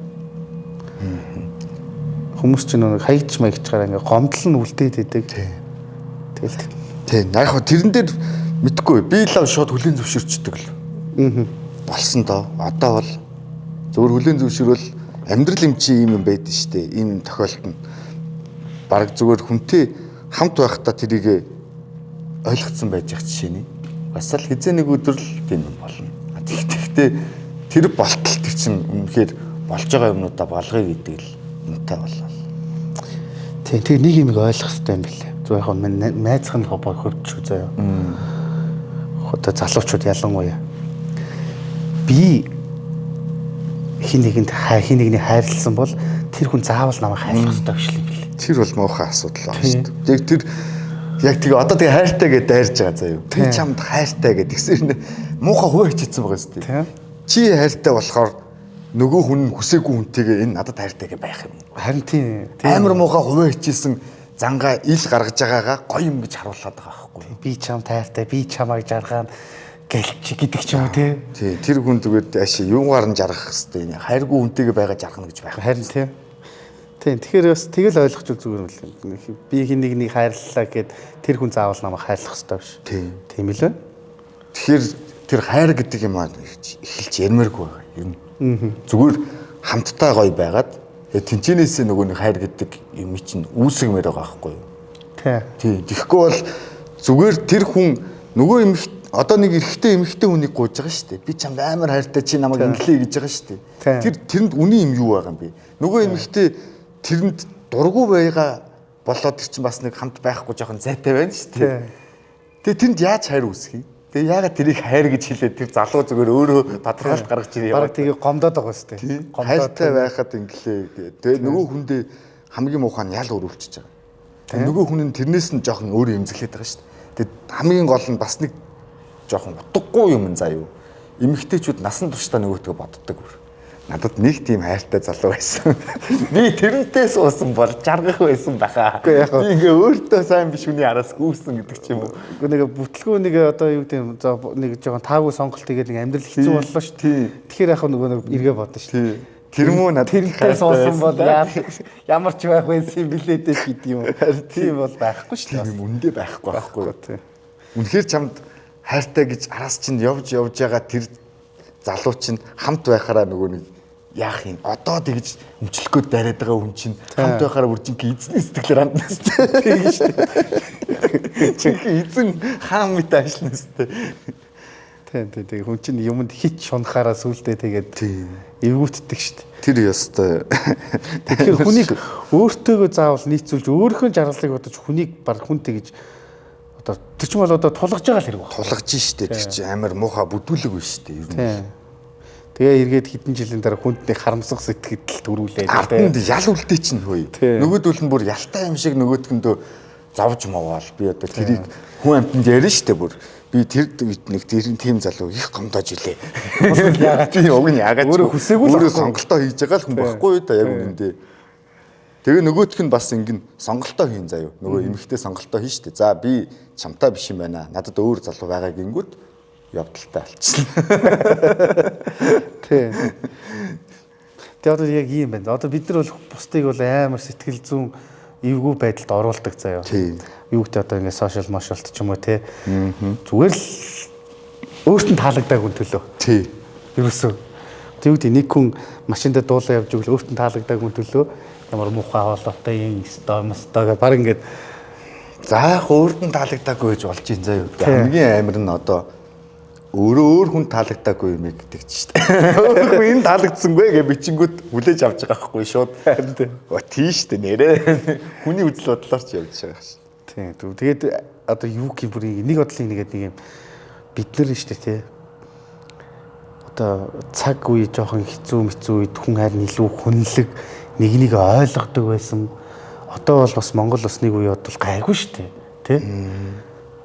Хүмүүс чинь нэг хаягч маягчгаар ингээ гомдол нь үлдээд идэг. Тэгэл тийм. Яг хөө тэрэн дээр мэдгүй. Би л шууд хүлийн зөвшөөрчдөг л. Болсон доо. Одоо бол зөвхөн хүлийн зөвшөөрөл амьдрал юм чи ийм юм байдаг шүү дээ. Ийм тохиолдол нь бараг зүгээр хүнтэй хамт байхдаа тэрийг ойлгоцсон байж байгаа жишээ нэ. Бас л хизээ нэг өдөр л тийм юм болно. Тэгэхдээ тэр болтол тэр чинь үнэхээр болж байгаа юмнуудаа болгоё гэдэг л юмтай боллоо. Тийм тэр нэг юм ойлгох хэрэгтэй юм билээ. Зөв яг найзах нь хөвч заяа. Одоо залуучууд ялангуяа би хин нэгэнд хин нэгний хайрлсан бол тэр хүн заавал намайг хайрлах хэрэгтэй биш юм билээ. Тэр бол муухай асуудал байна шүү дээ. Яг тэр яг тэгээ одоо тэгээ хайртай гэдээ дайрж байгаа заяа. Би чамд хайртай гэдэг тэгсэр муухай хувь хичээсэн байгаа шүү дээ. Чи хайртай болохоор нөгөө хүн нь хүсээгүй хүнтэйгээ энэ надад хайртай гэж байх юм. Харин тийм. Амар муухай хувь хичээсэн зангаа ил гаргаж байгаагаа гоё юм гэж харуулад байгаа байхгүй. Би чамд хайртай, би чамайг жаргаана гэлч гэдэг ч юм уу тий. Тий, тэр хүн зүгээр ааши юугаар нь жаргах хэвтэй хайргүй хүнтэйгээ байгаа жаргана гэж байх. Харин тий. Тийм, тэгэхээр бас тэгэл ойлгочих зүгээр юм л. Би хин нэг нэг хайрлалаа гэд тэр хүн заавал намайг хайрлах хэвтэй биш. Тийм. Тийм л үү? Тэгэхээр тэр хайр гэдэг юм аа эхэлж ярмааргүй байгаа юм. Зүгээр хамтдаа гоё байгаад тэнчэнээсээ нөгөө нэг хайр гэдэг юм чинь үүсгэмээр байгаа байхгүй юу? Тий. Тийм. Тэгэхгүй бол зүгээр тэр хүн нөгөө юм одоо нэг эрэгтэй эмэгтэй хүнийг гуйж байгаа шүү дээ. Би чамд амар хайртай чи намайг инглээ гэж байгаа шүү дээ. Тэр тэрэнд үний юм юу байгаа юм бэ? Нөгөө эмэгтэй тэрэнд дургу байгаа болоод тэр чинь бас нэг хамт байхгүй жоохон зайтай байна шүү дээ. Тэгээ тэнд яаж хайр үүсгэх юм? Тэгээ яагаад тэрийг хайр гэж хэлээд тэр залуу зүгээр өөрөө тодорхойлт гаргаж ирээ. Бараг тэгээ гомдоод байгаа шүү дээ. Хайртай байхад инглээ гэ. Тэгээ нөгөө хүндээ хамгийн муухай нь ял өрүүлчихэж байгаа. Тэгээ нөгөө хүн нь тэрнээс нь жоохон өөрөө эмзэглээд байгаа шүү дээ. Тэгээ хамгийн гол нь бас нэг жоохон утгагүй юм заа юу. Эмэгтэйчүүд насан туршдаа нөгөөтгөө боддог бүр. Надад нэг тийм хайртай залуу байсан. Би тэрнтэй суусан бол жаргах байсан баха. Үгүй яг Би ингээ өөртөө сайн биш хүний араас гүйсэн гэдэг ч юм уу. Үгүй нэг бүтлгүй нэг одоо юу гэдэг юм за нэг жоохон таагүй сонголт хийгээд нэг амьдрал хэцүү боллоо шүү дээ. Тэгэхээр яг нөгөө нэг эргээ бодно шүү дээ. Тэр мүү надад Тэрнтэй суусан бол ямар ч байх байсан юм билээ дээ гэдэг юм. Тийм бол байхгүй шүү дээ. Тийм юм үндэ байхгүй байхгүй. Тий. Үнэхээр чамд хайртай гэж араас чинь явж явж байгаа тэр залуу чинь хамт байхаараа нөгөө нэг яах юм одоо тэгж өмчлөх гээд дайраад байгаа хүн чинь хамт байхаараа бүр жинхэнэ эзний сэтгэлээр хандна сте. Тийм шүү дээ. Жинхэнэ эзэн хаан мэт ажиллана сте. Тийм тийм тийм хүн чинь юмд хит шунахаараа сүулдэ тэгээд эвгүүтдэг шүү дээ. Тэр ёстой. Тэгэхээр хүнийг өөртөөгөө заавал нийцүүлж өөрийнхөө жаргалыг бодож хүнийг баг хүн тэгж одоо тэр чинь бол одоо тулгаж байгаа л хэрэг байна. Тулгаж штэ тэр чинь амар муухай бүдүүлэг биш штэ ер нь. Тийм. Тэгээ эргээд хэдэн жилийн дараа хүнд нэг харамсах сэтгэл төрүүлээ. Арданд ял үлдээ чинь хөөе. Тийм. Нөгөөдөл нь бүр ялтай юм шиг нөгөөтгөндөө зовж мовоол. Би одоо тэрийг хүн амьтанд ярина штэ бүр. Би тэр үед нэг тэр тийм залуу их гомдоож илээ. Яагаад Тийм уг нь яагаад ч Өөрөө хүсээгүй л өөрөө байхгүй. сонголтоо хийж байгаа л хүн байхгүй юу да яг үнэндээ. Тэгээ нөгөөх нь бас ингэн сонголтоо хийн заяа. Нөгөө эмэгтэй сонголтоо хийн штэ. За би чамтай биш юм байна. Надад өөр залуу байгаа гингүүд явдалтай болчихно. Тийм. Тэгээ одоо яг ийм байна. Одоо бид нар бол бусдыг бол амар сэтгэл зүйн эвгүй байдалд оруулдаг заяа. Тийм. Юу гэдэг одоо ингээд сошиал мошалт ч юм уу те. Зүгээр л өөрт нь таалагдаагүй төлөө. Тий. Ерөөсөө. Тэг юу гэдэг нэг хүн машиндаа дуулаа явж өгөл өөрт нь таалагдаагүй төлөө ямар муухай хоолойтой юм өстой мөстой гэх баг ингээд За яг өөрт нь таалагдаагүй гэж болж ин заяа. Тийм. Хамгийн амар нь одоо өөрөө өөр хүн таалагдаагүй юм гэдэг чинь шүү дээ. Өөр хүн энэ таалагдсангүй гэж бичингүүд хүлээж авч байгаа байхгүй шууд. Харин тийм. Оо тийм шүү дээ нэрээ. Хүний үзэл бодлоор ч явж байгаа шин. Тийм. Тэгээд одоо юу гэх юм бүр нэг бодлын нэгэд нэг юм бид нар нь шүү дээ тий. Одоо цаг үе жоохон хэцүү мэцүү үед хүн харин илүү хүнлэг нэг нэг ойлгодог байсан. Одоо бол бас Монгол бас нэг үе бодвол гайгүй шүү дээ тий.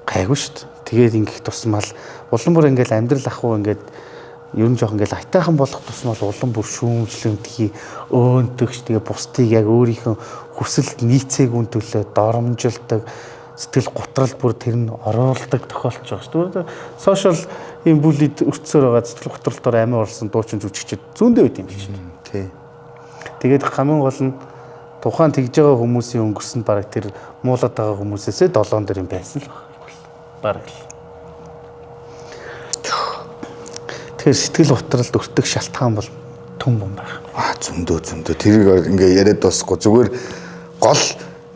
Гайгүй шүү дээ. Тэгээд ингэх тусмал улам бүр ингээл амьдрал ах уу ингээд ер нь жоох ингээл айтайхан болох тусмал улам бүр шүүмжлэмтгий өөнтөгч тэгээ бусдыг яг өөрийнхөө хүсэлд нийцээгүүн төлөө доромжилдог сэтгэл готрол бүр тэр нь оруулдаг тохиолдож байгаа шүү дээ. Сошиал ийм бүлид өртсөөр байгаа сэтгэл готролтоор амиа орлсон дуучин жүжигчид зүүндээ байт юм биш үү? Тий. Тэгээд хамгийн гол нь тухайн тэгж байгаа хүмүүсийн өнгөрсөн бараг тэр муулаад байгаа хүмүүсээсээ долоон дээр юм байсан л баг. Бараг л. Тэгэхээр сэтгэл готролд өртөх шалтгаан бол түн бум байх. Аа зөндөө зөндөө тэрийг ингээ яриад дуусахгүй зүгээр гол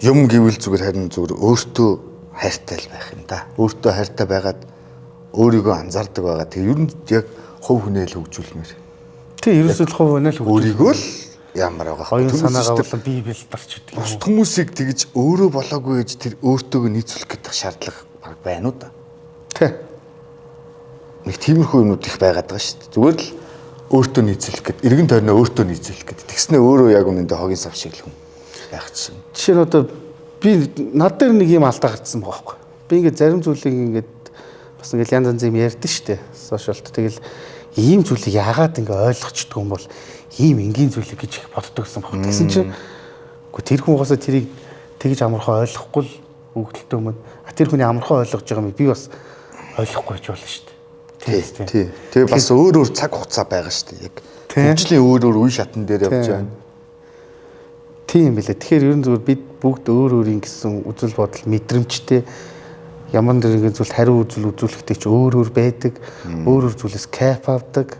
юм гэвэл зүгээр харин зүгээр өөртөө хайртай л байх юм да. Өөртөө хайртай байгаад өөрийгөө анзаардаг байгаа. Тэгээ ер нь яг хувь хүнээ л хөгжүүлмээр. Тэг ерөөсөө л хувь хүнээ л хөгжүүл. Өөрийгөө л ямар байгаа. Оюун Түүнээс санаагаа ч тэр болон бие бэлдарч гэдэг юм. Бусд хүмүүсийг тэгж өөрөө болоогүй гэж тэр өөртөөгөө нийцүүлэх гэдэг шаардлага баг байна уу да. Тэ. Нэг тиймэрхүү юмнууд их байгаад байгаа шүү дээ. Зүгээр л өөртөө нийцүүлэх гэд, эргэн тойрноо өөртөө нийцүүлэх гэд. Тэгснэ өөрөө яг үнэндээ хогийн сав шиг л хүн байх чинь. Жишээ нь одоо би над дээр нэг юм алдаа гарцсан байгаа байхгүй. Би ингээд зарим зүйлийг ингээд бас ингээд янз янз юм ярьдэн штэ. Сошиалд тэгэл ийм зүйлийг яагаад ингээд ойлгочдөг юм бол ийм энгийн зүйлийг гэж их боддог гэсэн баг. Тэгсэн чинь үгүй тэр хүн угаасаа тэрийг тэгж амархан ойлгохгүй л өгдөлтөө өмнө а тэр хүний амархан ойлгож байгаа юм би бас ойлгохгүй ч болно штэ. Тий. Тий. Тэгээ бас өөр өөр цаг хугацаа байгаа шүү дээ. Яг хөгжлийн өөр өөр үе шатн дээр явж байна. Тийм билээ. Тэгэхээр ер нь зүгээр бид бүгд өөр өөрийн гэсэн үзэл бодол мэдрэмжтэй ямар нэгэн зүйлд хариу үзэл үзүүлэхдээ ч өөр өөр байдаг. Өөр өөр зүйлээс кайф авдаг.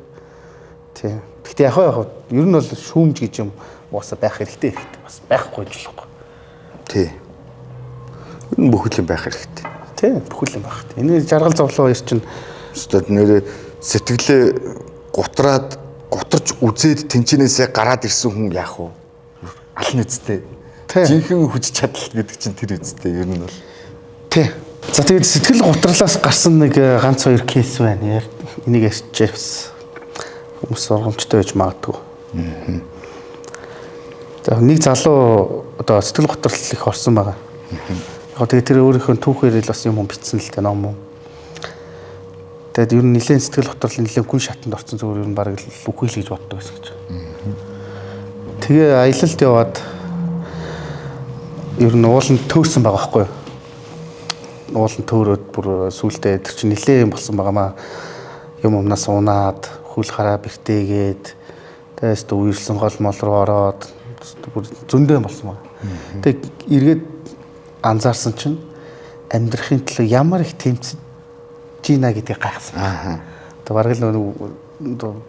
Тийм. Гэхдээ яг яг ер нь бол шүүмж гэж юм угаасаа байх хэрэгтэй хэрэгтэй. Бас байхгүй ч болохгүй. Тий. Ер нь бүхэл юм байх хэрэгтэй. Тийм, бүхэл юм байх хэрэгтэй. Энэ жаргал зовлон хоёр чинь Өстөд нэрээ сэтгэлээ гутраад гутарч үзээд тэнчнээсээ гараад ирсэн хүн яах вэ? Алан үсттэй. Тий. Жинхэнэ хүч чадал гэдэг чинь тэр үсттэй ер нь бол. тий. За тэгээд сэтгэл гутралаас гарсан нэг ганц хоёр кейс байна. Энийг ярьчихъя бас. Хүмүүс сургамжтай байж магадгүй. За нэг залуу одоо сэтгэл готрол их орсон байгаа. Яг тэгээд тэр өөрийнхөө түүхээр л бас юм юм бичсэн л дээ ном юм. Тэгээд ер нь нэлээд сэтгэл готрол нэлээд гүн шатанд орсон зүгээр ер нь бараг л үхэл гэж боддог байсан гэж. Тэгээ аялалд яваад ер нь ууланд төөрсөн байгаа байхгүй юу? Ууланд төөрөөд бүр сүултээ тэр чинь нэлээд юм болсон байгаамаа. Юм умнаас унаад хөл хараа бэртээгээд тэгээс үерсэн гол мол руу ороод бүр зөндөө болсон байна. Тэг эргээд анзаарсан чинь амьдрахын төлөө ямар их тэмцэж гинэ гэдгийг гайхсан. Тэг бараг л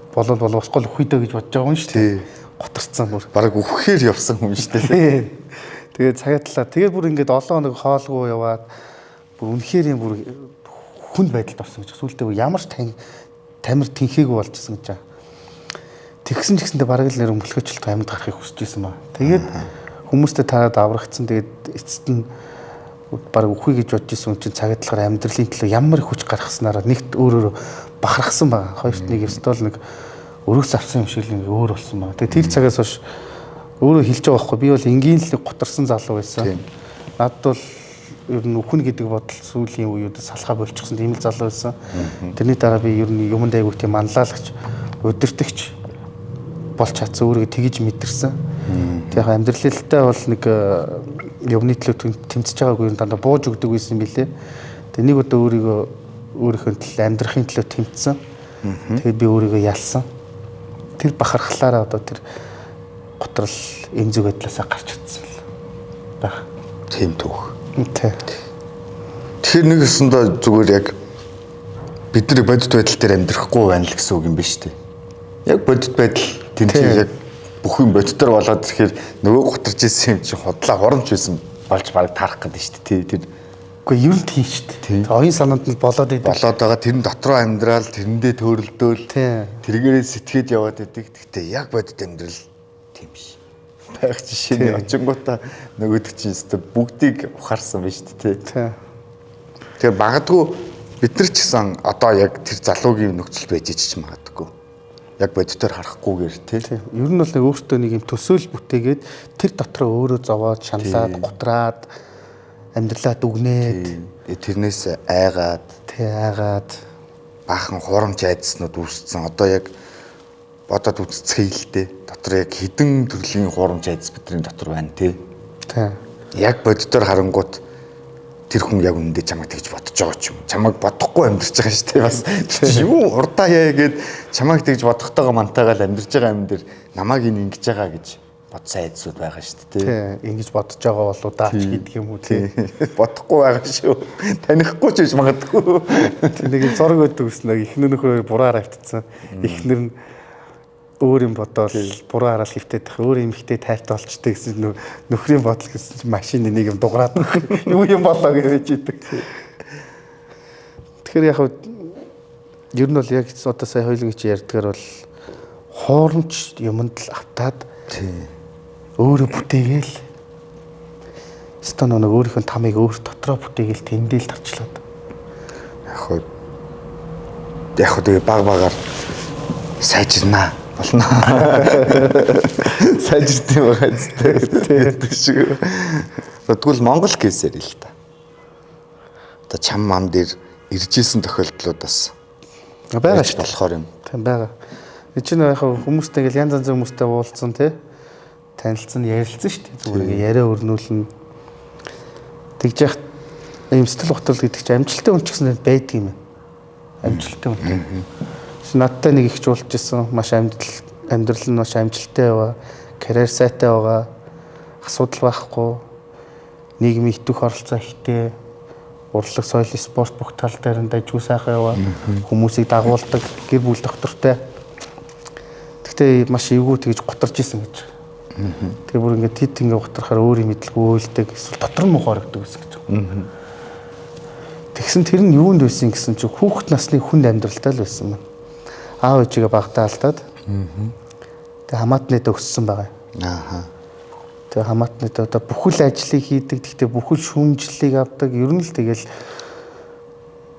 болол боловсгол үхийдөө гэж бодож байгаа юм шүү дээ. Готорцсон бүр. Бараг үхэхээр явсан хүн шүү дээ. Тэгээд цагаа талаа тэгээд бүр ингээд олон хоног хоолгүй яваад бүр үнэхээр юм бүр хүнд байдалд орсон гэж. Сүүлдээ ямар ч тамир тэнхээгүй болчихсон гэж. Тэгсэн ч гэсэндээ бараг л нэр өмлөхөчлөлт амьд гарахыг хүсэж исэн ба. Тэгээд хүмүүстэй тараад аврагдсан. Тэгээд эцэст нь бараг үхье гэж бодож исэн хүн чинь цагаа талаар амьдралын төлөө ямар их хүч гаргаснараа нэгт өөрөөрөө бахархсан байгаа. Хоёрт нэг ёстой л нэг өрөөс авсан юм шиг л нэг өөр болсон байна. Тэгээд тэр цагаас хойш өөрөө хэлж байгаа байхгүй би бол энгийн л гутарсан залуу байсан. Надад бол ер нь үхэн гэдэг бодол сүүлийн үеүүдэд салхаа болчихсон тийм л залуу байсан. Тэрний дараа би ер нь юмд айгуу тийм манлайлагч, удирдагч болж чадсан, өөрийгөө тэгж мэдэрсэн. Тэг яг амьдралтай бол нэг юмны төлөө тэмцэж байгаагүй юм дандаа бууж өгдөг байсан юм билээ. Тэг нэг удаа өөрийгөө өөрийнхөө төлөө амьдрахын төлөө тэмцсэн. Тэгээд би өөрийгөө ялсан. Тэр бахархлаараа одоо тэр готрол эмзэг байдлаасаа гарч чадсан л байх. Тийм түүх. Тий. Тэгэхээр нэг өсөндөө зүгээр яг бид нар бодит байдал дээр амьдрахгүй байна л гэсэн үг юм биш үү? Яг бодит байдал тэнцээ яг бүх юм бодитоор болоод ирэхээр нөгөө гутарч исэн юм чинь худлаа хоромч байсан болж бараг таарах гэдэг шүү дээ. Тэр үгүй ер нь тийм шүү дээ. Оюун санаанд нь болоод идэг. Болоод байгаа тэрэн дотроо амьдрал тэрэндээ төөрөлдөөл тэргээрээ сэтгээд яваад идэг. Гэхдээ яг бодит амьдрал тийм биш. Байх жишээ нь очингуудаа нөгөөдөг чинь өстө бүгдийг ухаарсан байна шүү дээ. Тий. Тэгэхээр магадгүй бид нар ч гэсэн одоо яг тэр залуугийн нөхцөл байж ч магадгүй. Яг бодитоор харахгүйгээр тий. Ер нь бол нэг өөртөө нэг юм төсөөл бүтээгээд тэр дотроо өөрөө зовоод, шаналаад, гутраад амьдралаа дүгнээд тэрнээс айгаад тий айгаад баахан хурамч айдснууд үүссэн. Одоо яг бодоод үзцгээе л дээ. Дотор яг хідэн төрлийн хурамч айдас бидний дотор байна тий. Тий. Яг бодитоор харангуут тэр хүн яг үнэндээ чамайг тэгж бодож байгаа ч юм. Чамайг бодохгүй амьдарч байгаа шүү дээ бас. Юу хурдаа яа гээд чамайг тэгж бодохтойгоо мантайгаа л амьдарч байгаа юм дээр намайг энэ ингэж байгаа гэж бодсон айдсууд байгаа шүү дээ. Тий. Ингэж бодож байгаа болоо даач гэдэг юм уу тий. Бодохгүй байгаа шүү. Танихгүй ч биш магадгүй. Тэг нэг зураг өгдөг гэсэн нэг эхнэр нөхрөө бураар автцсан. Эхнэр нь өөр юм бодоол буруу хараал хөвтөд тах өөр юм ихтэй тайртай болчтой гэсэн нөхрийн бодол гэсэн чинь машины нэг юм дуграад юу юм болоо гэж идэг. Тэгэхээр яг ер нь бол яг одоо сая хоёулын чи ярьдгаар бол хуурамч юмд л автаад өөрөө бүтээгээл стон нэг өөрийнх нь тамыг өөр дотроо бүтээгээл тэндэл тарчлаад. Яг хөө тэгээ баг багаар сайжирнаа болно. Сайжирд юм байгаа зү гэдэг шиг. Тэгвэл Монгол кейсээр л та. Одоо чам мам дээр иржсэн тохиолдлууд бас байгаа шүү болохоор юм. Тийм байгаа. Энд чинь яг хүмүүстэй ингээл янз янзын хүмүүстэй уулзсан тий. Танилцсан, ярилцсан шүү дээ. Зүгээр ингээ яриа өрнүүлнэ. Тэгж яхад ийм сэтгэл готрол гэдэг чинь амжилттай хүн ч гэсэн байдаг юм байна. Амжилттай хүн. Надтай нэг их жуулж исэн. Маш амьдрал нь маш амжилттай байгаа. Карьер сайтай байгаа. Асуудал байхгүй. Нийгмийн идэвх оролцоо ихтэй. Урлаг, соёл, спорт бүх тал дээр нь дажгүй сайхан яваа. Хүмүүсийг дагуулдаг, гэр бүл доктортой. Гэхдээ маш эвгүй тэгж гутарч исэн гэж. Тэгээ бүр ингээд тэт ингээд гутархаар өөр юм мэдлгүй өөлдөг, эсвэл дотор нь муухай орогдог гэсэн гэж. Тэгсэн тэр нь юунд байсан гэсэн чинь хүүхэд насны хүнд амьдралтай л байсан байна. Аав ээжигээ багтаа алдаад. Тэгээ хамаатныдаа өссөн байгаа. Аа. Тэгээ хамаатныдаа одоо бүхэл ажлыг хийдэг, тэгтээ бүхэл шүүмжлэлийг авдаг. Ер нь л тэгэл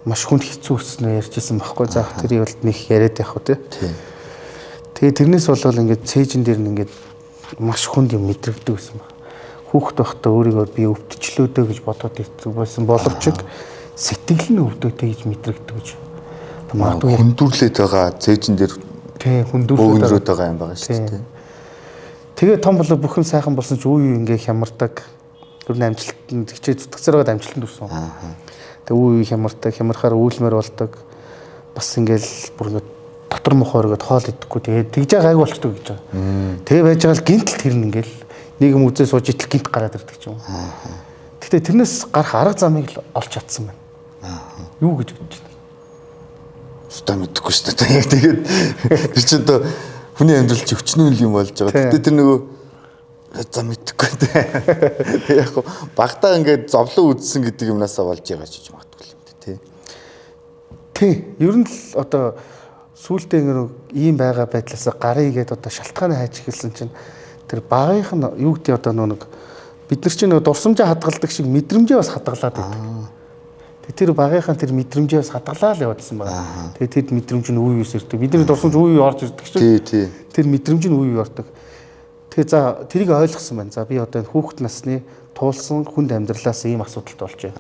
маш хүнд хэцүү өсснөө ярьжсэн байхгүй. За тэрийг бол нэг яриад явах уу тий. Тэгээ тэрнээс болол ингээд цээжин дээр нь ингээд маш хүнд юм мэдрэгдэг гэсэн баг. Хүүхэд байхдаа өөрийгөө би өвдчлөөдөө гэж бодоод ирдэг байсан боловч сэтгэл нь өвдөөтэй гэж мэдрэгдэг гэж. Магадгүй хүндүрлээд байгаа цээжин дээр тий хүндүрлээд байгаа юм байгаа шүү дээ. Тэгээ том болоо бүх юм сайхан болсон ч үе үе ингээ хямардаг. Тэр нь амжилтанд хичээ зүтгэцээр байгаад амжилтанд хүрсэн. Тэгээ үе үе хямардаг, хямархаар үүлмээр болдог. Бас ингээл бүр ингээ дотор мохоор ингээд хоол идэхгүй. Тэгээ тэгж байгаа гайг болчдөг гэж байгаа. Тэгээ байж байгаа л гинтл тэр нь ингээл нэг юм үзээ сууж итэл гинт гараад ирдэг ч юм. Гэтэ тэрнээс гарах арга замыг л олж чадсан байна. Юу гэж бодож байна? Өстой мэдэхгүй шүү дээ. Яг тэгээд тэр чинь одоо хүний амьдрал чи өчнөө юм болж байгаа. Гэтэ тэр нөгөө за мэдэхгүй дээ. Тэг яг хөө багтаа ингээд зовлон үзсэн гэдэг юмнасаа болж байгаа ч гэж магадгүй юм дээ тий. Тий. Ер нь л одоо сүүлдээ ингээд ийм байгаа байдлаасаа гарыг гээд одоо шалтгааны хайж эхэлсэн чинь тэр багийнх нь юу гэдэг одоо нэг бид нар чинь нөгөө дурсамжаа хадгалдаг шиг мэдрэмжээ бас хадгалаад байдаг. Тэр багийнхаа тэр мэдрэмжээ бас хадгалаа л явуулсан байна. Тэгээ тэр мэдрэмж нь үе үес ирдэг. Бидний дурсамж үе үе орж ирдэг чинь. Тий, тий. Тэр мэдрэмж нь үе үе ордог. Тэгээ за тэрийг ойлгосон байна. За би одоо энэ хүүхэд насны туулсан хүнд амьдралаас ийм асуудалд болж байна.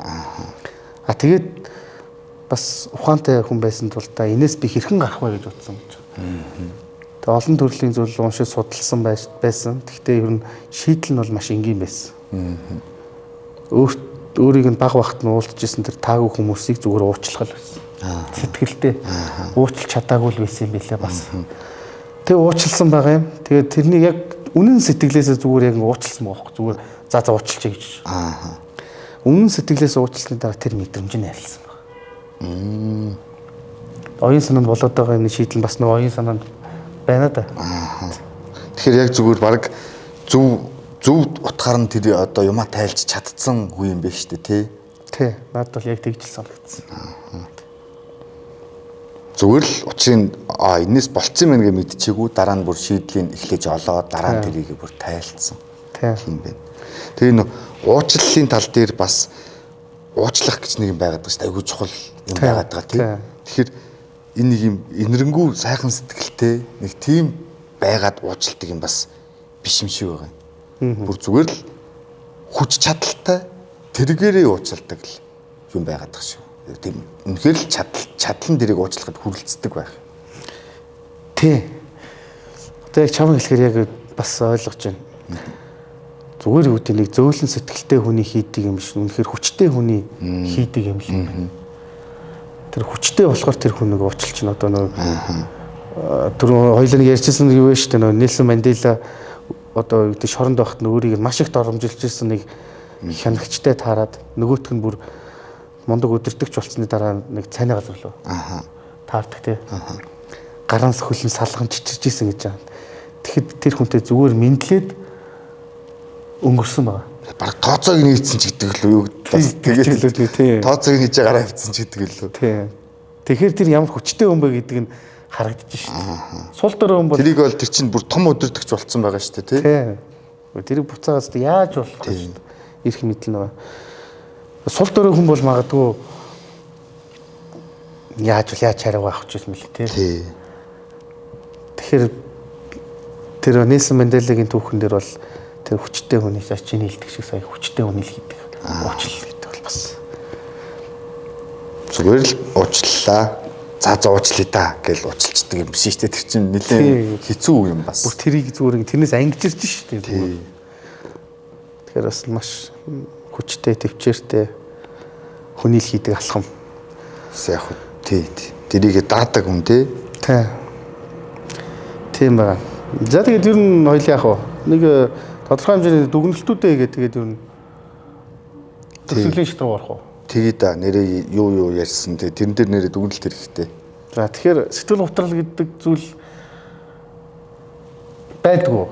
А тэгээд бас ухаантай хүн байсан тул та энэс би хэрхэн гарах вэ гэж бодсон гэж. Тэгээ олон төрлийн зүйл уншиж судалсан байсан. Гэхдээ ер нь шийдэл нь бол маш энгийн байсан. Өөрийг нь баг багт нь уулзчихсан тэр таагүй хүмүүсийг зүгээр уучлах л байсан. Сэтгэлдээ уучлах чадаагүй л байсан юм билээ бас. Тэгээ уучлсан байгаа юм. Тэгээ тэрний яг үнэн сэтгэлээсээ зүгээр яг уучлсан байгаа хөөе. Зүгээр за за уучлчих гэж. Үнэн сэтгэлээс уучлсны дараа тэр мэдрэмж нь арилсан байна. Оюун санаанд болоод байгаа юмны шийдэл нь бас нөгөө оюун санаанд байна да. Тэгэхээр яг зүгээр баг зөв утгаар нь тэр одоо юмаа тайлж чадсан үе юм байна шүү дээ тий. Тий. Надад бол яг тэгж л санагдсан. Зүгээр л учрын энэс болцсон юм нэгэ мэдчихээгүй дараа нь бүр шийдлийн эхлэж олоод дараа нь тэрийг бүр тайлцсан. Тийм байна. Тэгээ нөө уучлалын тал дээр бас уучлах гэж нэг юм байгаад байгаа шүү дээ. Айгүй чухал юм байгаад байгаа тий. Тэгэхээр энэ нэг юм инэрэнгүү сайхан сэтгэлтэй нэг тийм байгаад уучлалдаг юм бас биш юм шиг байгаа юм. Бүр зүгээр л хүч чадалтай тэргээрээ уучлалдаг л юм байгаад байгаа шүү. Тийм үнэхээр л чадлан дэрийг уучлахад хүрэлцдэг байх. Тий. Одоо яг чамаг хэлэхээр яг бас ойлгож байна. Зүгээр юу гэдэг нэг зөөлөн сэтгэлтэй хүний хийдэг юм биш. Үнэхээр хүчтэй хүний хийдэг юм л юм байна. Тэр хүчтэй болохоор тэр хүн нэг уучлалч нь одоо нэг түрүү хоёулаа нэг ярьжсэн юу вэ шүү дээ. Нөө Нельсон Мандела одоо юу гэдэг шоронд байхад нь өөрийг маш их доромжилж ирсэн нэг хянагчтай таарад нөгөөх нь бүр мундаг өдөртөгч болсны дараа нэг цайны газар руу таардаг тий. Гаранс хөлн салган чичирж исэн гэж байгаа. Тэгэхэд тэр хүнтэй зүгээр мэдлээд өнгөрсөн байгаа. Бараг тооцоог нийцсэн ч гэдэг л юу бас тэгээд тий. Тооцоог нийж гараа авцсан ч гэдэг л үү. Тий. Тэгэхээр тэр ямар хүчтэй хүн бэ гэдэг нь харагдаж шít. Сул дорой хүн бол тэрийг бол тэр чинь бүр том өдөртөгч болцсон байгаа шүү дээ тий. Тий. Тэрийг буцаагаас яаж болох вэ? Ирэх мэдэл нэг. Сул дорой хүн бол магадгүй яаж бол яаж хариу авах ч юм бэл тий. Тий. Тэгэхээр тэр Нельсон Манделагийн түүхэн дээр бол тэр хүчтэй хүний чиний хэлдэг шиг сая хүчтэй хүний л хийдэг. Уучлал гэдэг бол бас зүгээр л уучлалаа. За за уучлая да гэж уучлцдаг юм биш шүү дээ. Тэр чинь нэлээд хэцүү юм бас. Бүр тэрийг зүгээр тэрнээс ангижирч шүү дээ. Тэгэхээр бас маш хүчтэй, төвчээртэй хүний л хийдэг алхам. Яг тий. Тэрийг даадаг хүн тий. Тий. Тийм байна. За тэгээд ер нь хоёул яах вэ? Нэг тодорхой хэмжээний дүгнэлтүүдээ хийгээд тэгээд ер нь төгсгөлийн шат руу орох уу? Тэгээ да нэрээ юу ярьсан тэгээ тэрэн дээр нэрээ дүгнэлт хэрэгтэй. За тэгэхээр сэтгэл готрол гэдэг зүйл байдгүй.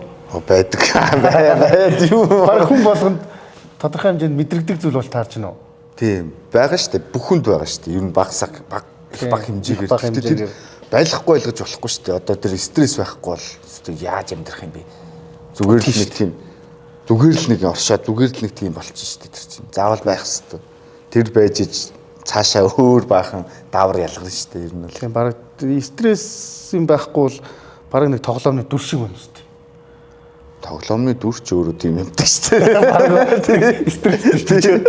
Байдаг. Байд юу. Бараг хүн болгонд тодорхой хэмжээнд мэдрэгдэг зүйл бол таарч гинөө. Тийм байгаа шүү дээ. Бүх хүнд байгаа шүү дээ. Ер нь баг их баг хэмжээгээр. Тэр байлгахгүй ойлгож болохгүй шүү дээ. Одоо тэр стресс байхгүй бол яаж амьдрах юм бэ? Зүгээр л нэг тийм зүгээр л нэг оршоо зүгээр л нэг тийм болчих шүү дээ тэр чинь. Заавал байх хэвээр. Тэр байж иж цаашаа өөр баахан даавар ялгарна шүү дээ ер нь бол. Тийм бараг стресс юм байхгүй бол бараг нэг тоглоомны дүр шиг байна шүү дээ. Тоглоомны дүр ч өөрөө тийм юмтай шүү дээ. Бараг стресс шүү дээ.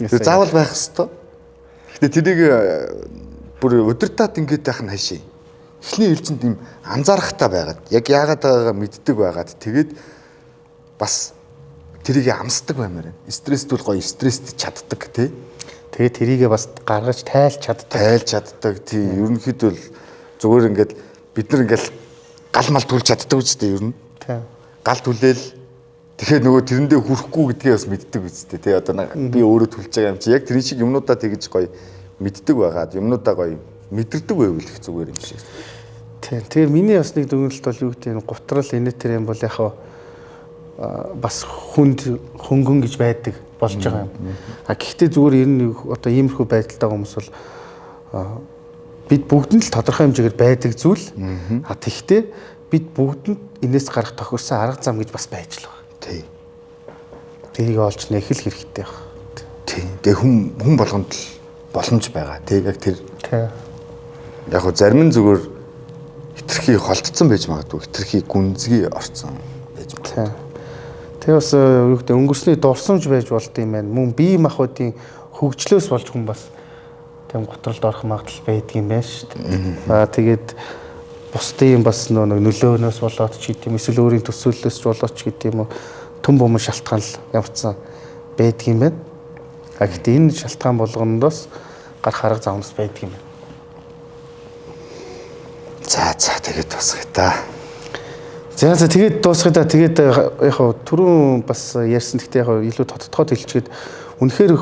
Тэр заавал байх хэвээр. Гэтэ тэрийг бүр удирдаад ингээд байх нь хайшаа. Эхний ээлжинд юм анзаарахтай байгаад яг яагаад байгаагаа мэддэг байгаад тэгээд бас тэрийг амсдаг баймаар байна. Стресст бол гоё стресст чаддаг тий. Тэгээд тэрийгээ бас гаргаж тайлж чаддаг. Тайлж чаддаг тий. Ерөнхийдөө л зүгээр ингээд бид нар ингээд гал мал түлж чаддаг үстэй ер нь. Тий. Гал түлээл тэгэхээр нөгөө тэрэндээ хүрэхгүй гэдгээ бас мэддэг үстэй тий. Одоо би өөрөө түлж байгаа юм чи яг тэрэн шиг юмнуудаа тэгж гоё мэддэг байгаад юмнуудаа гоё мэдэрдэг байвал их зүгээр юм шиг. Тий. Тэгэхээр миний бас нэг дүгнэлт бол юу гэдэг нь гутрал энэ тэр юм бол яг бас хүнд хөнгөн гэж байдаг болж байгаа юм. А гэхдээ зүгээр ер нь одоо иймэрхүү байдалтай хүмүүс бол бид бүгд нь л тодорхой хэмжээгээр байдаг зүйл. А тэгэхдээ бид бүгд нь энэс гарах тохирсон арга зам гэж бас байж л байгаа. Тий. Тэрийг олж нээх л хэрэгтэй байх. Тий. Тэгээ хүн болгонд л боломж байгаа. Тий яг тэр. Тий. Яг хөө зарим нь зүгээр хитрхи холдсон байж магадгүй, хитрхи гүнзгий орцсон байж магадгүй. Тэгээ бас юу гэдэг өнгөрсний дурсамж байж болд юм байна. Мөн бие махбодын хөгжлөөс болж хүн бас тийм гутралд орох магадлал байдаг юм байна шүү дээ. Аа тэгээд бусдын бас нөө нөлөөнөөс болоод ч гэдэм эсвэл өөрийн төсөөллөөс ч болоод ч гэдэм юм түн буман шалтгаан л ямарчсан байдаг юм байна. А гэхдээ энэ шалтгаан болгоноос гарах арга замс байдаг юм байна. За за тэгээд дуусгая та. За за тэгээд дуусгая та. Тэгээд яг хав түрүүн бас ярьсан гэхдээ яг илүү тодтогхоод хэлчихэд үнэхээр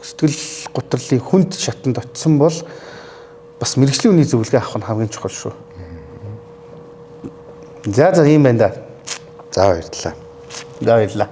сэтгэл гутралын хүнд шатанд очисон бол бас мэргэжлийн үний зөвлөгөө авах нь хамгийн чухал шүү. За за ийм байна да. За баярлалаа. За баярлалаа.